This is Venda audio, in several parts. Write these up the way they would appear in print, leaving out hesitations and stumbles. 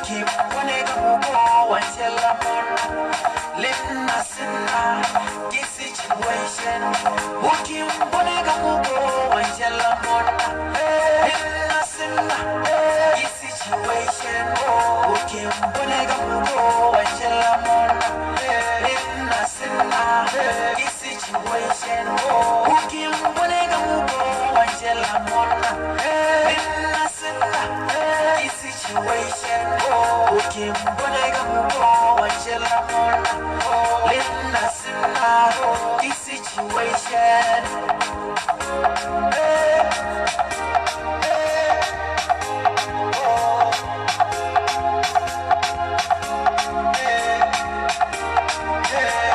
Ukimbone ka mokgwa wa ntšhela monna, le nna senna ke situation. Ukimbone ka mokgwa wa ntšhela monna, le nna senna ke situation. Ukimbone ka mokgwa wa ntšhela monna, le nna senna ke situation. Ukimbone ka mokgwa wa ntšhela monna, le nna senna ke situation. Ukimbone ka mokgwa wa ntšhela monna, le nna senna ke situation. Hey, hey, oh. Hey, hey,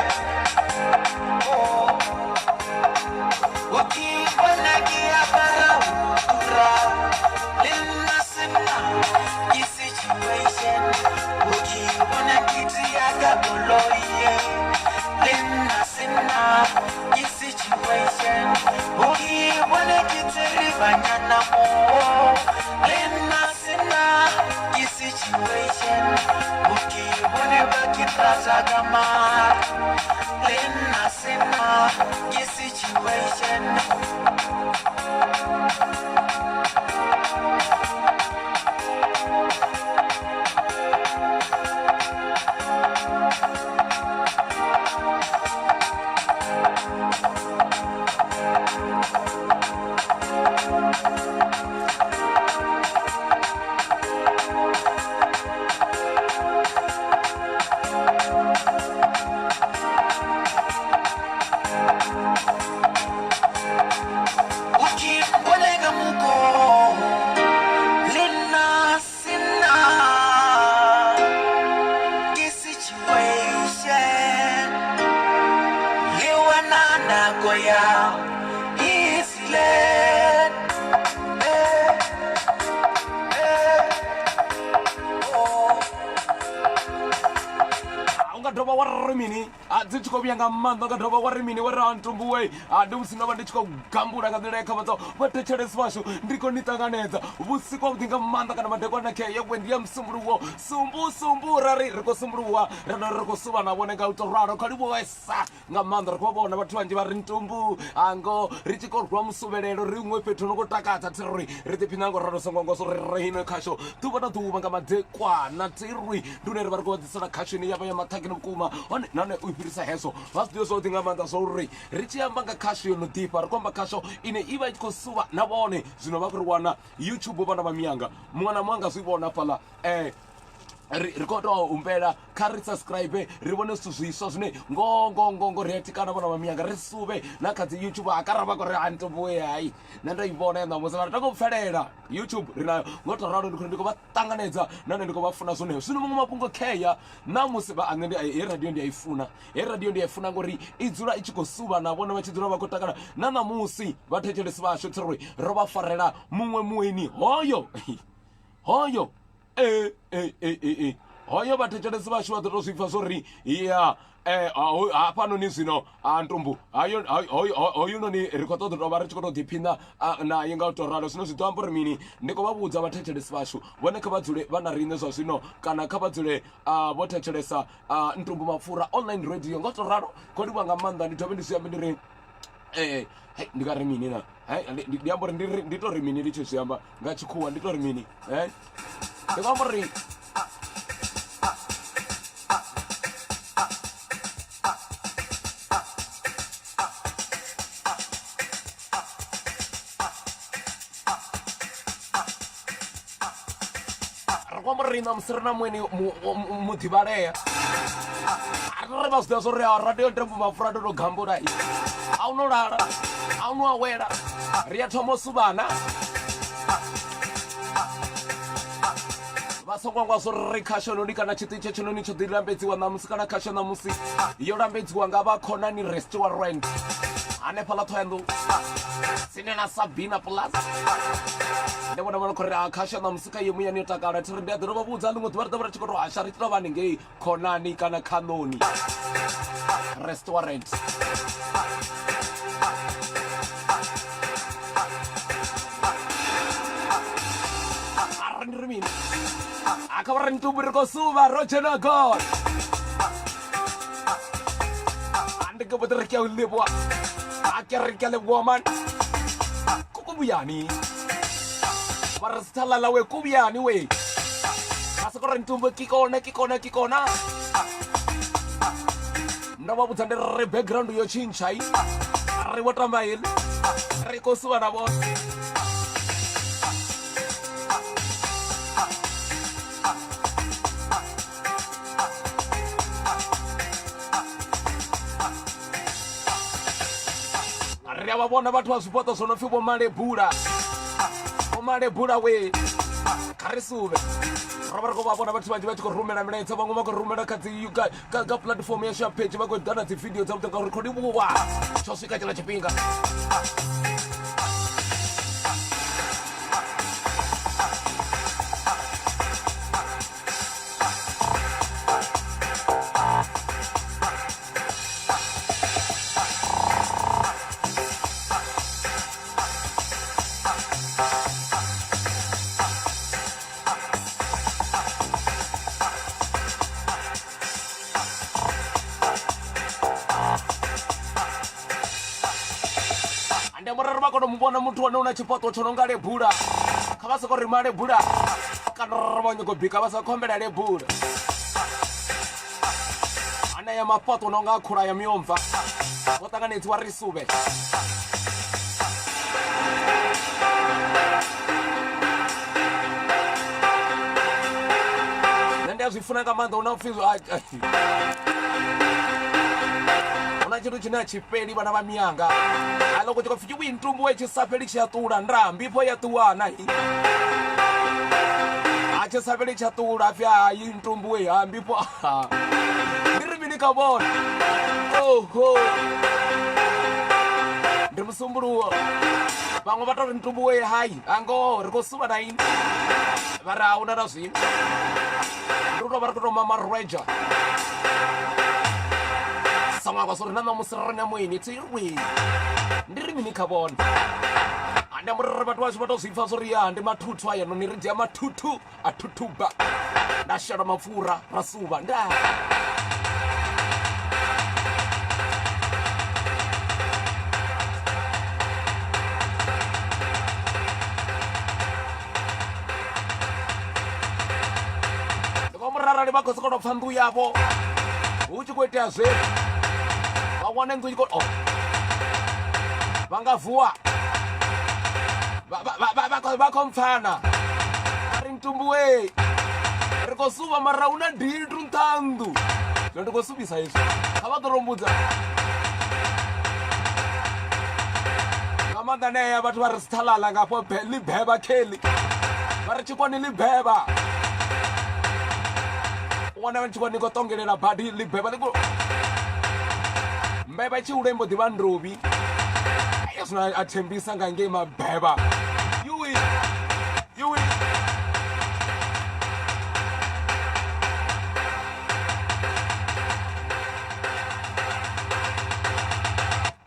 oh. Ukimbona ke apara ho tura, le nna senna ke situation. Ukibona ke tšea ka koloi ye, le nna senna ke situation. Ukibona ke tsere banyana mo, le nna senna ke situation. Ukibone ba ke rata ka mara, le nna senna ke situation. Ukimbone ka mokgwa, le nna senna ke situation. Le wena nako ya e tsile. Eh, eh, oh. U nga dovha wa ri mini? A dzi tshi khou vhuya nga maanḓa. U nga dovha wa ri mini? Wa ri a ntumbuwe a ndi musi ndo vha ndi tshi khou gambula nga nḓila ya khavhadzo. Vhathetshelesi vhashu, ndi khou ni ṱanganedza vhusiku havhuḓi nga maanḓa kana madekwana khe yewe ndi ya musumbuluwo sumbu sumbu ra ri ri khou sumbuluwa ra dovha ri khou suvha na vhone nga u tou ralo. Kha livhuwesa nga maanḓa, ri khou vhona vhathu vhanzhi vha ri ntumbu ango ri tshi khou rwa musuvhelelo ri huṅwe fhethu no khou takadza thirri ri ḓiphina ngo ralo songo ngoso ri rine khasho ḓuvha na ḓuvha nga madekwana thirri ndi hune ri vha ri khou vha ḓisela khasho ine ya vha ya maṱhakheni vhukuma. Hone nahone u fhirisa hezwo vha zwi ḓivhe zwavhuḓi nga maanḓa zwa uri ri tshi amba nga khasho yo no ḓifha ri khou amba khasho ine i vha i tshi khou suvha na vhone. Zwino vha khou ri wana YouTube vhana vha miyanga, muṅwe na muṅwe nga zwi vhona fhaḽa. Ri khou tou humbela kha ri subscribe ri vhone zwithu zwiswa zwine ngo ngo ngo ngo ri a tikana vhana vha miyanga ri suvhe na kha dzi YouTube. A kara vha khou ri a ntomboe hai nṋe ndo i vhona ya ṋamusi mara to khou pfelela YouTube ri nayo. Ngo to ralo ndi khou vha ṱanganedza nahone ndi khou vha funa zwone. Zwino muṅwe mafhungo kheya ṋamusi vha nṋe ndi he radio ndi a i funa, he radio ndi a i funa ngori i dzula i tshi khou suvha na vhone vha tshi dzula vha khou takala. Na ṋamusi vhathetshelesi vhashu tsiri ro vha farela muṅwe mueni hoyo hoyo e e e e e hoyo vhathetshelesi vhashu vha ḓo tou zwi pfa zwo ri ya hafhanoni zwino a ntumbu hayo hoyunoni ri khou ṱoḓa tovha ri tshi khou tou ḓiphina naye nga u tou ralo. Zwino zwi ḓo amba uri mini? Ndi khou vha vhudza vhathetshelesi vhashu vhone kha vha dzule vha na riṋe zwa zwino kana kha vha dzule vho thetshelesa Ntumbu Mapfura online radio nga u tou ralo. Khou livhuwa nga maanḓa, ndi dovhe ndi zwi ambe ndi ri hei ndi nga ri mini na hei ndi amba uri ndi to ri mini ndi tshi zwi amba nga tshikhuwa ndi to ri mini? Ndi khou amba uri ri khou amba uri ṋamusi ri na mueni muḓivhalea ri vha zwi ḓivha zwa uri radio Ntembo Mapfura to tou gambula a u no lala a u no awela ri a thoma u suvhana. Vha songo hangwa zwo ri khashononi kana tshiṱitshi tshenoni tsho ḓi lambedziwa ṋamusi kana khasho ṋamusi yo lambedziwa nga vha Khonani Restaurant hanefhaḽa Ṱhohoyanḓou tsini na Sabina Plus. Ndi vhona vhona khou ri a khasho ṋamusi kha ye muyani yo takala thi ri ndi a ḓo vha vhudza ḽiṅwe ḓuvha ri ḓo vha ri tshi khou tou hasha ri tshi tou vha haningei Khonani kana Khanoni Restaurant. Arri ndi ri mini? A kha vha ri ntumbu ri khou suvha ro dzhena gol. A ndi ke bote re ke a o leboa. A ke re ke a leboa man. Koko buyani. Ba re sethalala we ko buyani we. Ga se gore ntumbu ke kona ke kona ke kona. Ndo vha vhudza ndi ri background yo tshintsha i. Ri vho tamba heḽi. Ri khou suvha na vhone. Ri a vha vhona vhathu vha zwifhaṱo zwo no pfi vho Malebula. Vho Malebula we. Kha ri suvhe. Ro vha ri khou vha vhona vhathu vhanzhi vha tshi khou rumela milaedza vhaṅwe vha khou rumela kha dzi kha kha platform yashu ya page vha khou ḓa na dzi video dzavhuḓi ngauri khou livhuwa tsho swika tshiḽa tshifhinga. Ande murero vha kona u mu vhona muthu wane una tshifhaṱo tsho no nga lebula kha vha soko rima lebula kana ri vha nyago bika vha sa khombela lebula anaya mafhaṱo no nga khula ya miomva vho ṱanganedziwa ri suvhe. Nṋe ndi a zwi funa nga maanḓa hu na upfhi hu na tshithu tshine a tshi fheli vhana vha miyanga a loko tshi khou pfi tshi ntumbu we tshi sa fheli tshi a ṱula nda mbifho ya ṱuwana a tshi sa fheli tsha ṱula pfhi hayi ntumbu we ha mbifho ndi ri mini kha vhone oho ndi musumbuluwo vhaṅwe vha to ri ntumbu we hayi angoho ri khou suvha na ini vha ri ahuna na zwiṅwe ndi u tou vha ri khou tou mama rweja saṅwakwa so ri na ṋamusi ri na mueni tsirwi ndi ri mini kha vhone ande amba uri vhathu vhashu vha tou zwi pfa zwo ri ya ndi mathuthu aya noni ri dzhia mathuthu a thuthuba nda shela mapfura ra suvha nda ndi khou amba uri arali vha khou sokou tou pfa nnḓu yavho hu tshi khou itea zwezwi vha wane nnḓu i khou oh. Vha nga vuwa vha khou mpfana vha ri ntumbuwe ri khou suvha mara hu na ditu nṱha ha nnḓu zwino ndi khou suvhisa hezwi kha vha ḓo ro mbudza nga maanḓa anea vhathu vha ri sithalala nga afho ḽibevha kelly vha ri tshikwani ḽibevha u wana tshikwani khou ṱongelela badi ḽibevha ḽi khou mbevha i tshi hula i mbo ḓi vha ndovhi zwino a thembisa nga ngei mabevha yuwi yuwi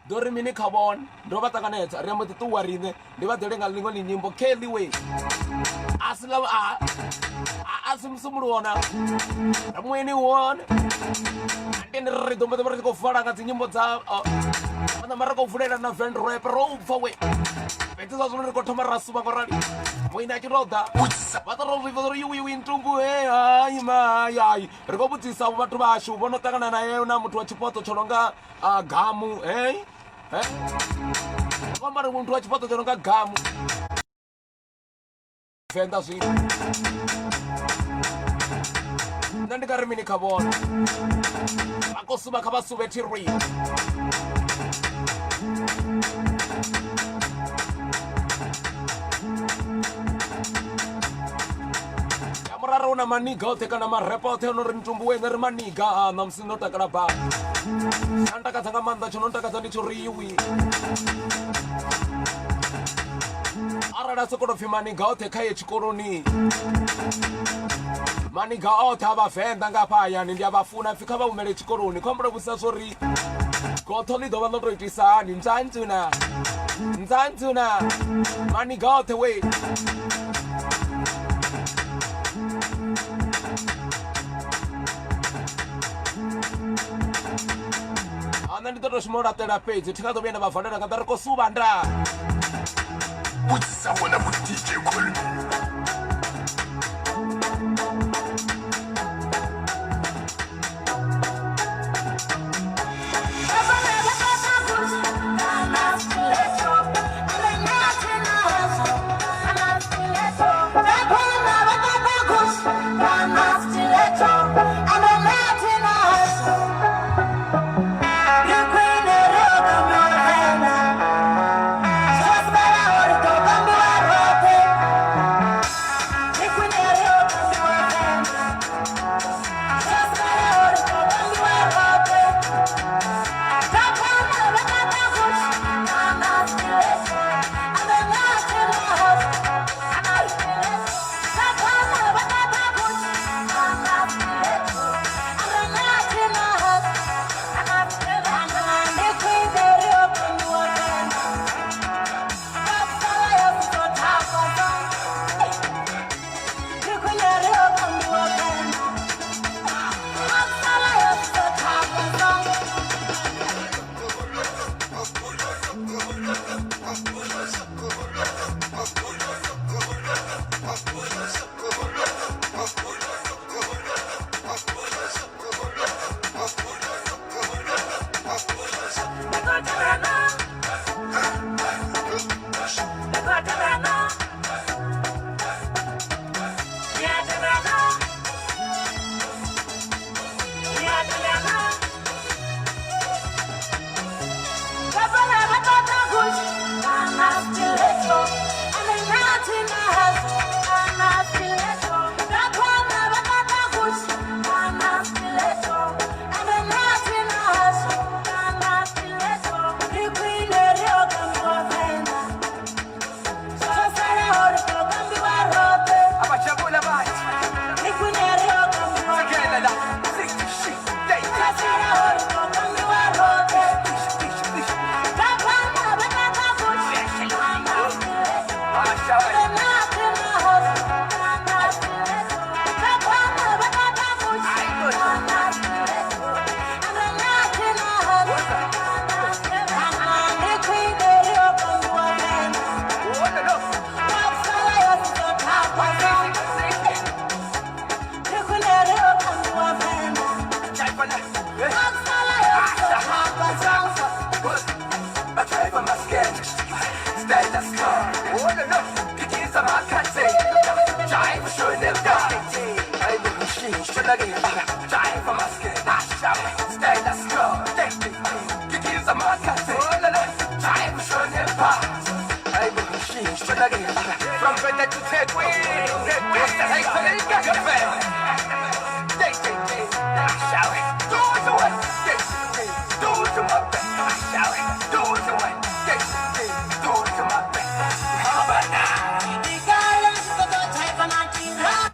ndo ri mini kha vhone ndo vha ṱanganedza ri ambo ḓi ṱuwa riṋe ndi vha ḓele nga ḽiṅwe ḽinyimbo kelly way a si ḽa a si musumuluwo na mueni wone andeni ri ḓo mbo ḓi vha ri tshi khou vala nga dzinyimbo dza namba ri khou vulela na vend rap ro pfa we fhedzi zwa zwino ri khou thoma ra suvha ngo rali mueni a tshi tou ḓa vha ḓo ro zwi pfa uri yuwi yuwi ntumbu he hai mai hai ri khou vhudzisa vhathu vhashu vho no ṱangana naye na muthu wa tshipotso tsho no nga gamu hey amba ri muthu wa tshifhaṱo tsho no nga gamu venḓa zwino nṋe ndi nga ri mini kha vhone vha khou suvha kha vha suvhe thirwi. Murara una maniga oṱhe kana marepa oṱhe ono ri ntumbu wene ri maniga a ṋamusi ndo takala badi tsha ntakadza nga maanḓa tsho no ntakadza ndi tsho ri iwi arali a sokou tou pfhi maniga oṱhe kha ye tshikoloni maniga oṱhe a vhavenḓa nga hafha hayani ndi a vha funa pfhi kha vha humele tshikoloni khou humbula vhudzisa zwo ri gotho ḽi ḓo vha ḽo tou itisa hani nzanzuna nzanzuna maniga oṱhe we. ḓo tou shuma u laṱela fhedzi thi nga ḓo vhuya nda vha valela nga nnḓa ri khou suvha nda Vhudzisa vhona vho DJ Colby.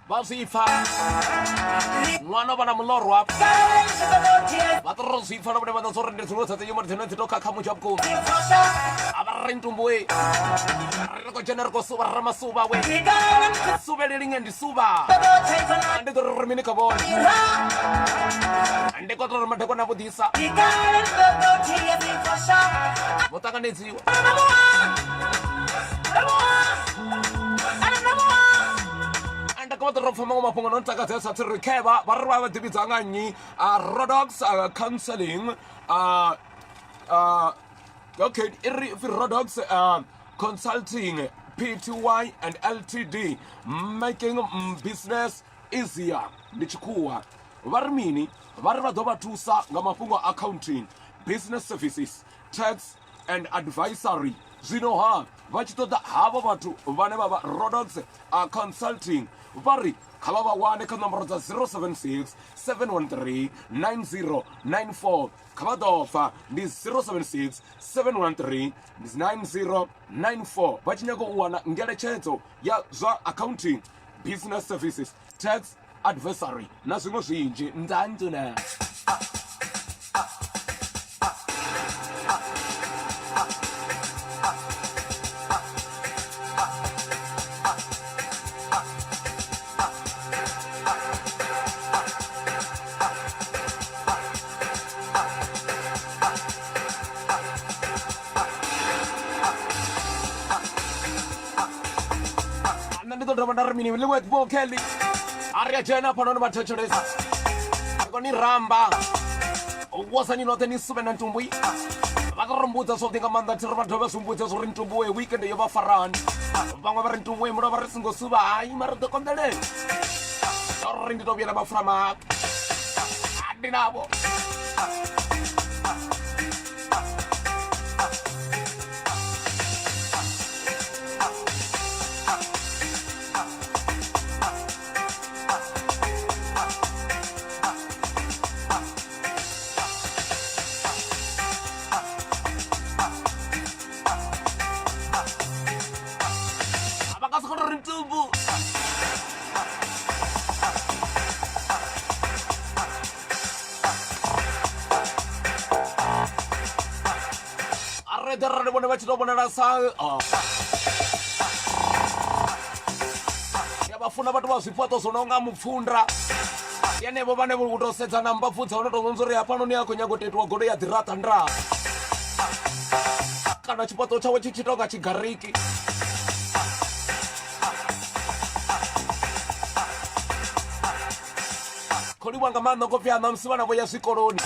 Vha zwi pfa ṅwana vha na muloro hafha vha ṱo ro zwi pfa na vhone vha ḓo zwo ri ndi dziṅwe dza dzi nyimbo dzine dzi to khakha mutsho vhukuma a vha ri ntumbu we ri khou dzhena ri khou suvha ra masuvha we suvhele linge ndi suvha ndi ḓo ri ri mini kha vhone ndi khou tou ri madekwana vhuḓisa vho ṱanganedziwa anda kha vha ḓo ro pfa maṅwe mafhungo no ntakadzesa tsi ri khevha vha ri vha vha ḓivhidza nga nnyi rodox counseling okay i ri pfi rodox consulting pty and ltd making business easier ndi tshikhuwa vha ri mini vha ri vha ḓo vha thusa nga mafhungo a accounting business services tax and advisory zwino ha vha tshi ṱoḓa havho vhathu vhane vha vha rodox consulting vha ri kha vha vha wane kha nomboro dza 076 713 9094 kha vha ḓo pfa ndi 076 713 9094 vha tshi nyaga u wana ngeletshedzo ya zwa accounting business services tax advisory na zwiṅwe zwinzhi ndanzuna dovha nda ri mini liwet bo kelly a ri a dzhena hafhanoni vha thetshelesa ri kho ni ramba wosani noṱhe ni suvhe na ntumbui vha ḓo ri mbudza zwavhuḓi nga maanḓa thi ri vha dovhe zwi mbudze zwo ri ntumbuwe weekend yo vha farani vhaṅwe vha ri ntumbuwe mulovha ri singo suvha hai mara ri ḓo konḓelela uri ndi to vhuya na mapfura mahaṱu ndi navho vha nga sokou tou ri ntumbu arali arali vhone vha tshi tou vhonala sa ah. ya vha funa vhathu vha zwifhaṱo zwo no nga mupfundra yenevho vhane vho tou sedza na mbabvu dza hone tou vhonza uri hafhanoni a khou nyaga u tetiwa goloi ya ḓiraṱa nda kana tshifhaṱo tshawe tshi tshi tonga tshigariki khou livhuwa nga maanḓa khou pfi a ṋamusi vhana vho ya zwikoloni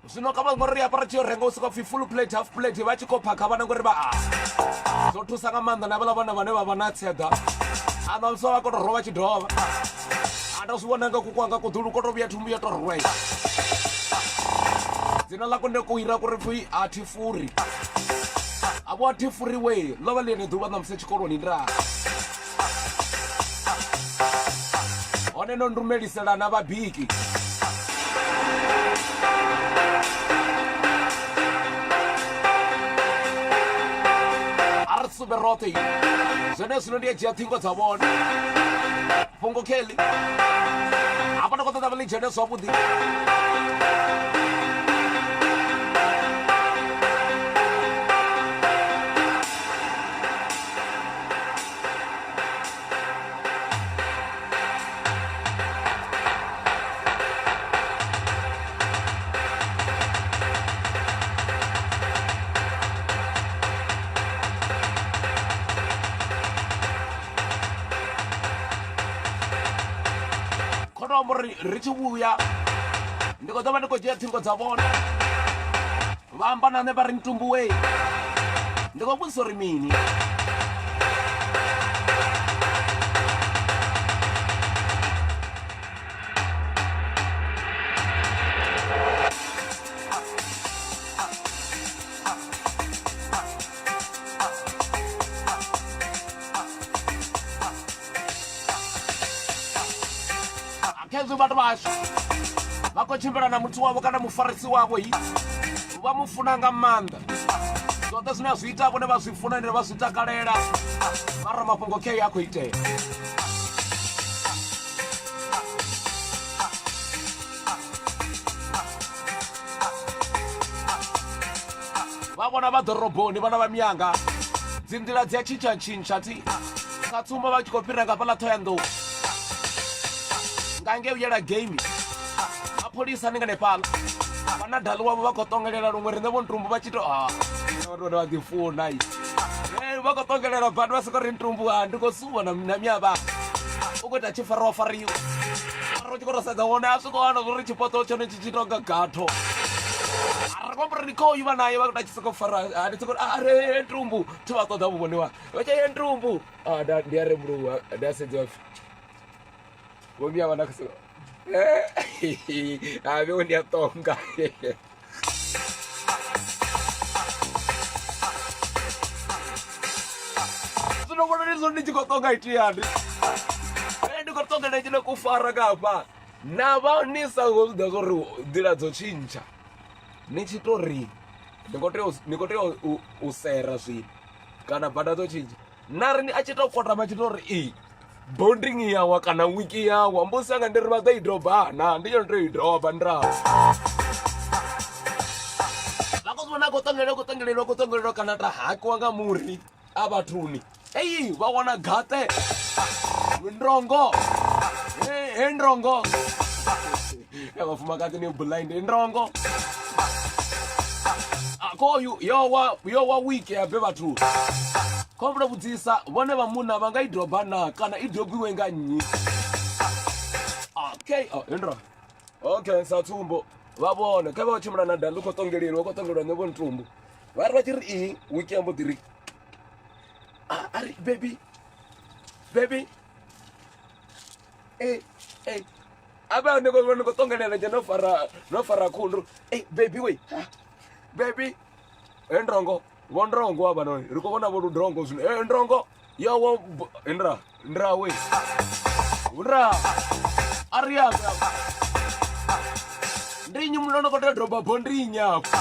zwino kha vha ngori ri hafha ri tshi yo renga u sokou pfi full plate half plate vha tshi khou phakha vhana ngori vha a zwo thusa nga maanḓa na vhaḽa vhana vhane vha vha na tseḓa a ṋamusi vha vha koto rwa vha tshi dovha a ndo zwi vhona nga kukwanga kuḓulu ko to vhuya thumbu ya to rwea dzina ḽako ndi kuira kuri pfi a thi furi a vho a thi furi we ḽo vha ḽi ene ḓuvha ṋamusi tshikoloni nda hone no ndumelisela na vhabiki a ri sumbe roṱhe zwene zwino ndi a dzhia ṱhingo dza vhone fhungo kelly hafha ndi khou ṱoḓa vha ḽi dzhene zwavhuḓi kho to amba uri ri tshi vhuya ndi khou ḓo vha ndi khou dzhia ṱhingo dza vhone vha amba na nṋe vha ri ntumbuwe ndi khou vhudzisa uri mini Khezwi vhathu vhashu vha khou tshimbila na muthu wavho kana mufarisi wavho hi vha mu funa nga maanḓa zwoṱhe zwine a zwi ita vhone vha zwi funa ende vha zwi takalela mara mafhungo khei a khou itea vha vhona vha ḓoroboni vhana vha miyanga dzi nḓila dzi a tshintsha tshintsha thi sa tsumbo vha tshi khou fhira nga fhaḽa ṱhohoyanḓou nga ngei u yela game mapholisa ni nga nefhaḽa vha na dali wavho vha khou ṱongelela luṅwe riṋe vho ntumbu vha tshi to ah, vhathu vhane vha ḓi funa i eh, vha khou ṱongelela badi vha soko ri ntumbu ha ndi khou suvha na na miavha u khou ita tshi fariwa fariwa mara u tshi khou tou sedza wone a swika wana zwori tshifhaṱo tshone tshi tshi tonga gatho a ri khou amba uri ndi khoyu vha naye vha khou ita tshi soko fara ndi soko a re ntumbu thi vha ṱoḓa vhuvhoniwa vha tsha ye ntumbu ah, ndi a rembuluwa ndi a sedziwa pfi vho miya vha na khou a vhe ndi a tonga zwino vhona ndi zwone ndi tshi khou tonga itiani ndi khou tonga ndi tshi khou fara nga hafha na vha ni sa khou zwi ḓivha zwa uri nḓila dzo tshintsha ni tshi to ri ni khou tea ni khou tea u sera zwino kana bada dzo tshintsha na ri a tshi to kotama tshi to ri i bonding yawa kana wiki yawa mbusi anga ndi ri vha ḓo i doba na ndi yone to i doba nda vha khou zwi vhona khou ṱongelelwa khou ṱongelelwa khou ṱongelelwa kana ta hakiwa nga muri a vhathuni eyi vha wana gaṱe ndongo he ndongo ya vhafumakadzi ni blind ndongo khoyu yo wa yo wa wiki ya bve vhathu Khou humbula vhudzisa vhone vha munna vha nga i doba na kana i dobiwe nga nnyi. Okay, oh, Indra. Okay, sa tsumbo vha vhone kha vha vha tshimbila na dali khou ṱongeleliwa khou ṱongelelwa nṋe vho ntumbu vha ri vha tshi ri i wiki ya mbo ḓi ri a ri baby baby eh eh a vha ni khou ni khou ṱongelela nje no fara no fara khundu eh baby we baby he ndrongo vho ndrongo havhanoni ri khou vhona vho ludongo zwino he ndrongo yo wo ndra ndra we ndra a ri ambe ndi nnyi muno no khou tea doba bo ndi nnyi afho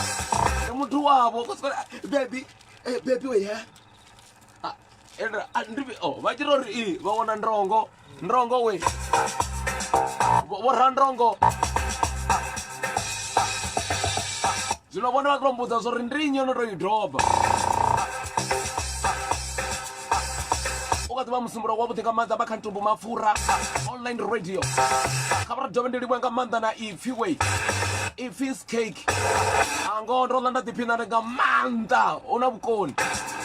ndi muthu wavho khou sokou baby eh, baby we ha Ah, ende a ndi oh, vha tshi tou ri i vha wana ndrongo ndrongo we vho randrongo zwino vhone vha tou mbudza zwo ri ndi nnyi o no tou i doba u kha ḓivha musumbulo wavhuḓi nga maanḓa vha kha ntumbu mapfura online radio kha vha ri dovhe ndi livhuwe nga maanḓa na ipfi we ipfi is cake a ngoho ndo ḽa nda ḓiphina nga maanḓa u na vhukoni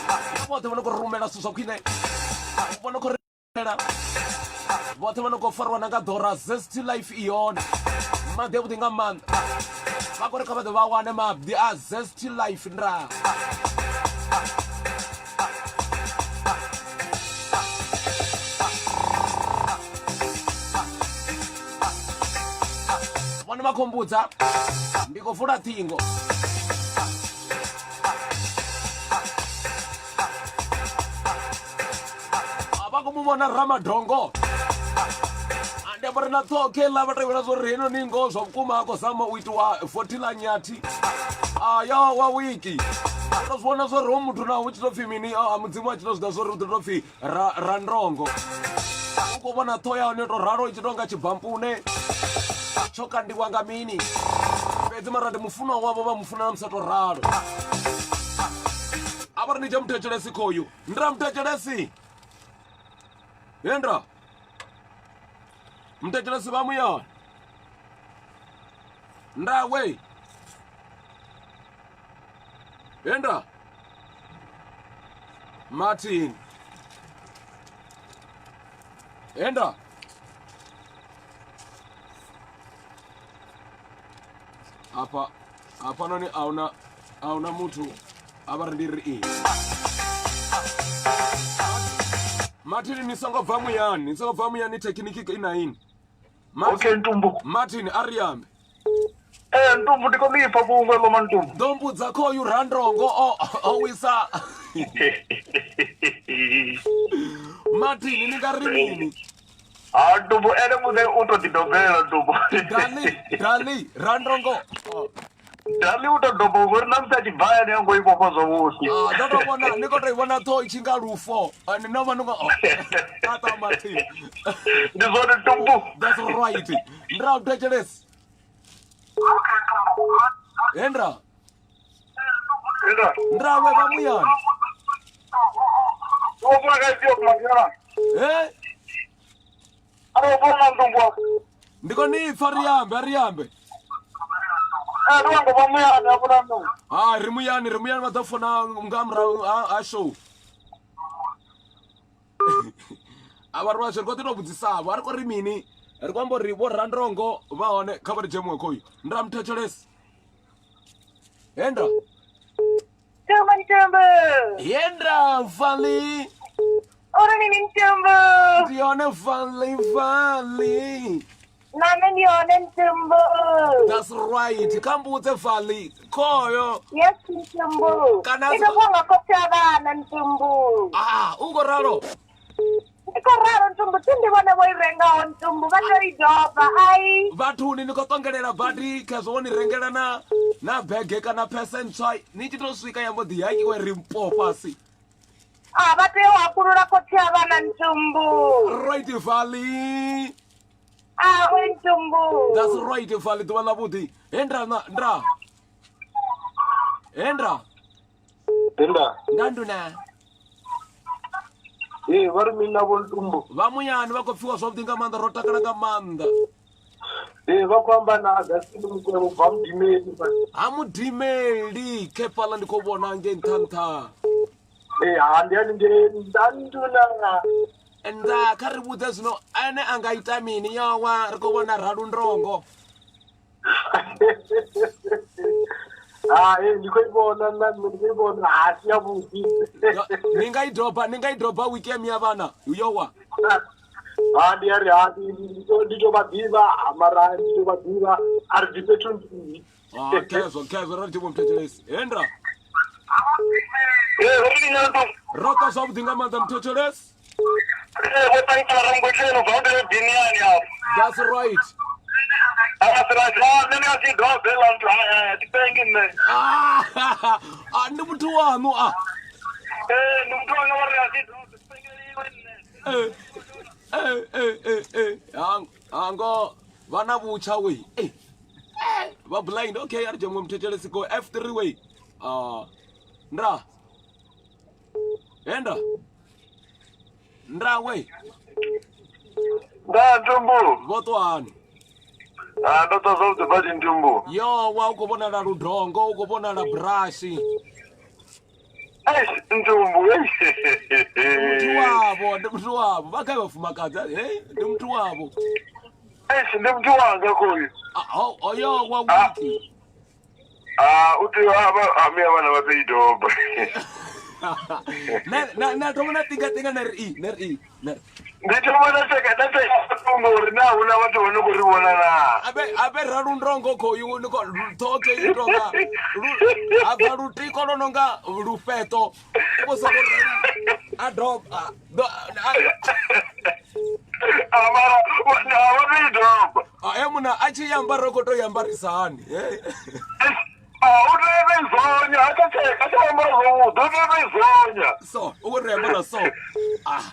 na vhoṱhe vho no khou rumela zwithu zwa khwine vho no khou ela vhoṱhe vha no khou fariwa na nga ḓora zesty life i yone maḓi avhuḓi nga maanḓa vha khou ri kha vha ḓe vha wane maḓi a zesty life nda vhone vha khou mbudza ndi khou vula ṱhingo vha khou mu vhona ramadongo ndi amba ri na ṱhoho keiḽa vha tevhela zwo ri heinoni ngoho zwa vhukuma a khou zama u itiwa vothi ḽa nyathi ya wa wiki to zwi vhona zwo ri ho muthu naho hu tshi tou pfhi mini a mudzimu a tshi to zwi ḓa zwo ri u ḓo tou pfhi randongo u khou vhona ṱhoho ya hone to ralo i tshi tou nga tshibampune tsho kandiwa nga mini fhedzi mara ndi mufunwa wavho vha mufuna na musa to ralo a vha ri ni tsha muthetshelesi khoyu ndra muthetshelesi he ndra muthetshelesi vha muyani nda we he ndra martin he ndra afha hafhanoni ahuna ahuna muthu a vha ri ndi ri i martin ni songo bva muyani ni songo bva muyani thekhiniki i na ini okay ntumbu martin a ri ambe ee ntumbu ndi khou ḽipfa vhuṅwe ḽo mantumbu ḓo mbudza khoyu randongo o o wisa martin ni nga ri mini Ha ntumbu ene muṋe u to ḓi dobela ntumbu. Dali, Dali, Randongo. Oh. Dali u to doba ngori na musi a tshi bva hayani ha ngo i vhofha zwavhuḓi. Ah, ndo to vhona ni khou to i vhona ṱhoho i tshi nga lufo. Ah, ni no vha ni ngo oh. Tata Martin. Ndi zwone ntumbu. That's right. Ndra u thetshelesi. Hendra. Hendra. Ndra we vha muyani. Wo vula ka ifhio kumakela? He? Alo vhona ntumbu. Ndi khou ni pfa ri ambe, ri ambe. Eh, ndi wango vha muyani hafho na ntumbu. Ha, ri muyani, ri muyani vha ḓo fona nga murahu ha ha show. A vha ri vhashu ri khou ḓi tou vhudzisavho, a ri khou ri mini? Ri khou amba uri vho Randongo vha hone kha vha ri dzhie muṅwe khoyu. Nda muthetshelesi. Henda. Ntumbu ntumbu. Henda vali. Uri nini ntumbu? Ndi hone vali vali. Na nṋe ndi hone ntumbu. That's right. Kha mbudze vali. Khoyo. Yes ntumbu. Kana I khou nga khotsi a vhana ntumbu. Ah, u khou ralo. Ndi khou ralo ntumbu thi ndi vhone vho i rengaho ntumbu vha tea u i doba ai. Vhathuni ni khou ṱongelela badi khezwo wo ni rengela na na bege kana phese ntswa ni tshi tou swika ya mbo ḓi hakiwe ri mpo fhasi. Ah vha tea u hakulula khotsi a vhana ntumbu. Right vali. Awe ntumbu. That's right vali ḓuvha ḽa vhuḓi. He ndra na ndra. He ndra. Nda. Nda nduna. Ee, vha ri mini na vho Ntumbu? Vha muyani vha khou pfiwa zwavhuḓi nga maanḓa ro takala nga maanḓa. Ee, vha khou amba na Augustine Mukwevho bva Mudimeli. Ha Mudimeli khefhaḽa ndi khou vhona ngei nṱha nṱha. Ee, ha ndi hani ngei ndanduna. Nda kha ri vhudze zwino ene a nga ita mini yowa ri khou vhona ralundongo. Ha, ee, ndi khou i vhona na nṋe ndi khou i vhona ha si yavhuḓi. Ni nga i doba, ni nga i doba weekend ya vhana yowa. Ha ndi ya ri ha ndi to vha ḓivha ha, mara ndi to vha ḓivha a ri bvi fhethu nthihi. Ah, khezwo khezwo ra ri tshi vho muthetshelesi. Hendra. Ee, ri ndi nyanto. Ro ṱwa zwavhuḓi nga maanḓa muthetshelesi. Ee, vho ṱangana ra mngwetsheni ubva ndi diniani afho. That's right. A si ra ja, nṋe ndi nga si dobe ḽa muthu ha thi pengi nṋe. Ah, ah, ndi muthu waṋu a. Ee, ndi muthu wanga vha ri a si dobe, pengeliwe nṋe. Eh, eh, eh, eh, eh. Hango vha na vhutsha we. Eh. Eh, vha blind. Okay, a ri dzhia muṅwe muthetshelesi go F3 we. Ah. Nda. Henda. Nda we. Nda ntumbu. Vho ṱwa hani? Ah, ndo ṱwa zwavhuḓi badi ntumbu. Yo, wa u khou vhonala ludongo, u khou vhonala brush. Eish, ntumbu. Eish. Muthu wavho, ndi muthu wavho. Vha kha vhafumakadzi, hey, ndi muthu wavho. Eish, ndi muthu wanga khoyu. Ah, oh, oh, yo, wa wiki. Ah, u tea a vha a miya vhana vha tou i doba. Na na na thoma na tinga tinga na ri i, na ri i, na ri. Ndi thoma nda tsheka nda tsheka tungo uri na hu na vhathu vha no khou ri vhona naa. Abe abe ralundongo khoyu ni kho ṱhoho i tonga lu abva lutiko lwo nonga lufheṱo. U vho soko rali a doba. Do Ah, mara vha vha tou i doba. A e muna a tshi ambara u khou tou i ambarisa hani? Hey. Ah, u tea u tou i zonya, ha tsha tsheka, ha tsha ambara zwavhuḓi, u tea u tou i zonya. So, u khou tou i ambara so. Ah.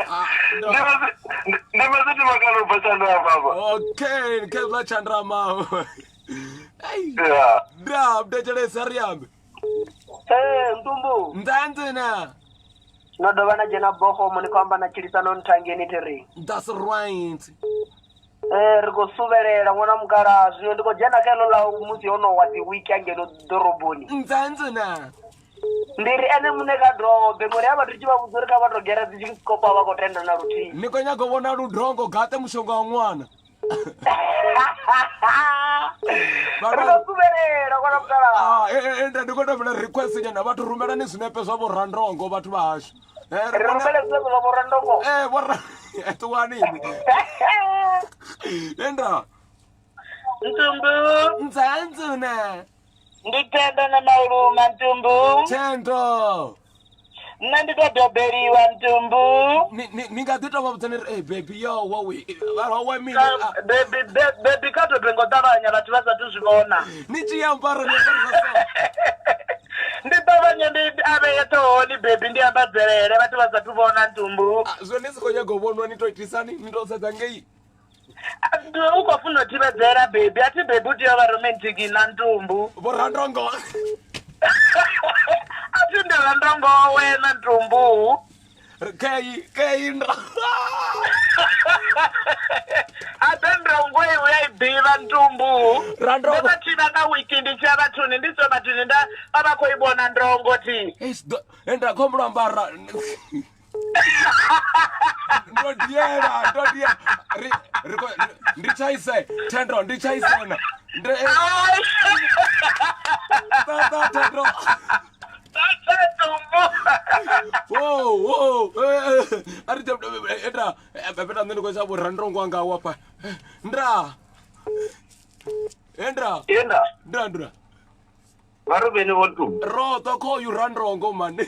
Ah, no. Ndi masithi makalo ubva Tshandama hafha. Okay, khezwa Tshandama. Hey. Yeah. Nda, mthetshelesi a ri ambe. Ee, Ntumbu. Ndanzina. No dovha na dzhena bogomo ni khou amba na tshilisano nthangeni thiri. That's right. Ee, ri khou suvhelela ṅwana mukalaha zwino ndi khou dzhena kha heḽo ḽa musi ho no wa dzi wiki ngeno ḓoroboni. Ndanzina. Ndi ri ene muṋe kha dobe ngori ha vhathu tshi vha vhudza uri kha vha to gera dzi tshikopa vha khou tenda na luthihi. Ni khou nyaga u vhona ludongo gaṱe mushonga wa ṅwana. Ri khou suvhelela ṅwana mukalaha. Ah, eh, eh, nda ndi khou tou vhela request nyana vhathu rumelani zwinepe zwa vho randongo vhathu vha hashu. Eh, Ri rumele zwinepe zwa vho randongo. Eh, vho ra eh, ṱuwani inwi. Enda. Ntumbu. Nzanzuna. Ndi Thendo na Mauluma Ntumbu. Thendo. Nṋe ndi to dobeliwa Ntumbu. Ni ni ni nga ḓi tou vha vhudza ni ri hey baby yo wa we vha wa mini Ka, baby be, baby kha dobe ngo ṱavhanya vhathu vha sathu zwi vhona. Ni tshi ambara ni ambara so. Ndi ṱavhanye ndi a vheye ṱhohoni baby ndi ambadzelele vhathu vha sathu vhona Ntumbu. Zwo ni si khou nyaga u vhonwa ni to itisani ni to sedza ngei. Ndi u khou funa u thivhedzela baby a thi baby u tea u vha romantic na Ntumbu. Vho Randongo. A thi ndi Randongo wena Ntumbu. Kei kei nda. A ḓe ndongo iwe ya i ḓivha Ntumbu. Randongo. Ndo vha thivha nga wiki ndi tshi ya vhathuni ndi so vhathuni nda vha vha khou i vhona ndongo thi. Nda khou ambara. Ndo diela, ndo diela. Ri ri khou ndi tshaise Thendo, ndi tshaisena. Ndi Tata Thendo. Tata Ntumbu. Wo wo. A ri enda bebeta nṋe ndi khou tsha vho randongo wanga wa fha. Nda. Enda. Enda. Nda nda. Vha ri vheni vho Ntumbu. Roṱo khoyu randongo mani.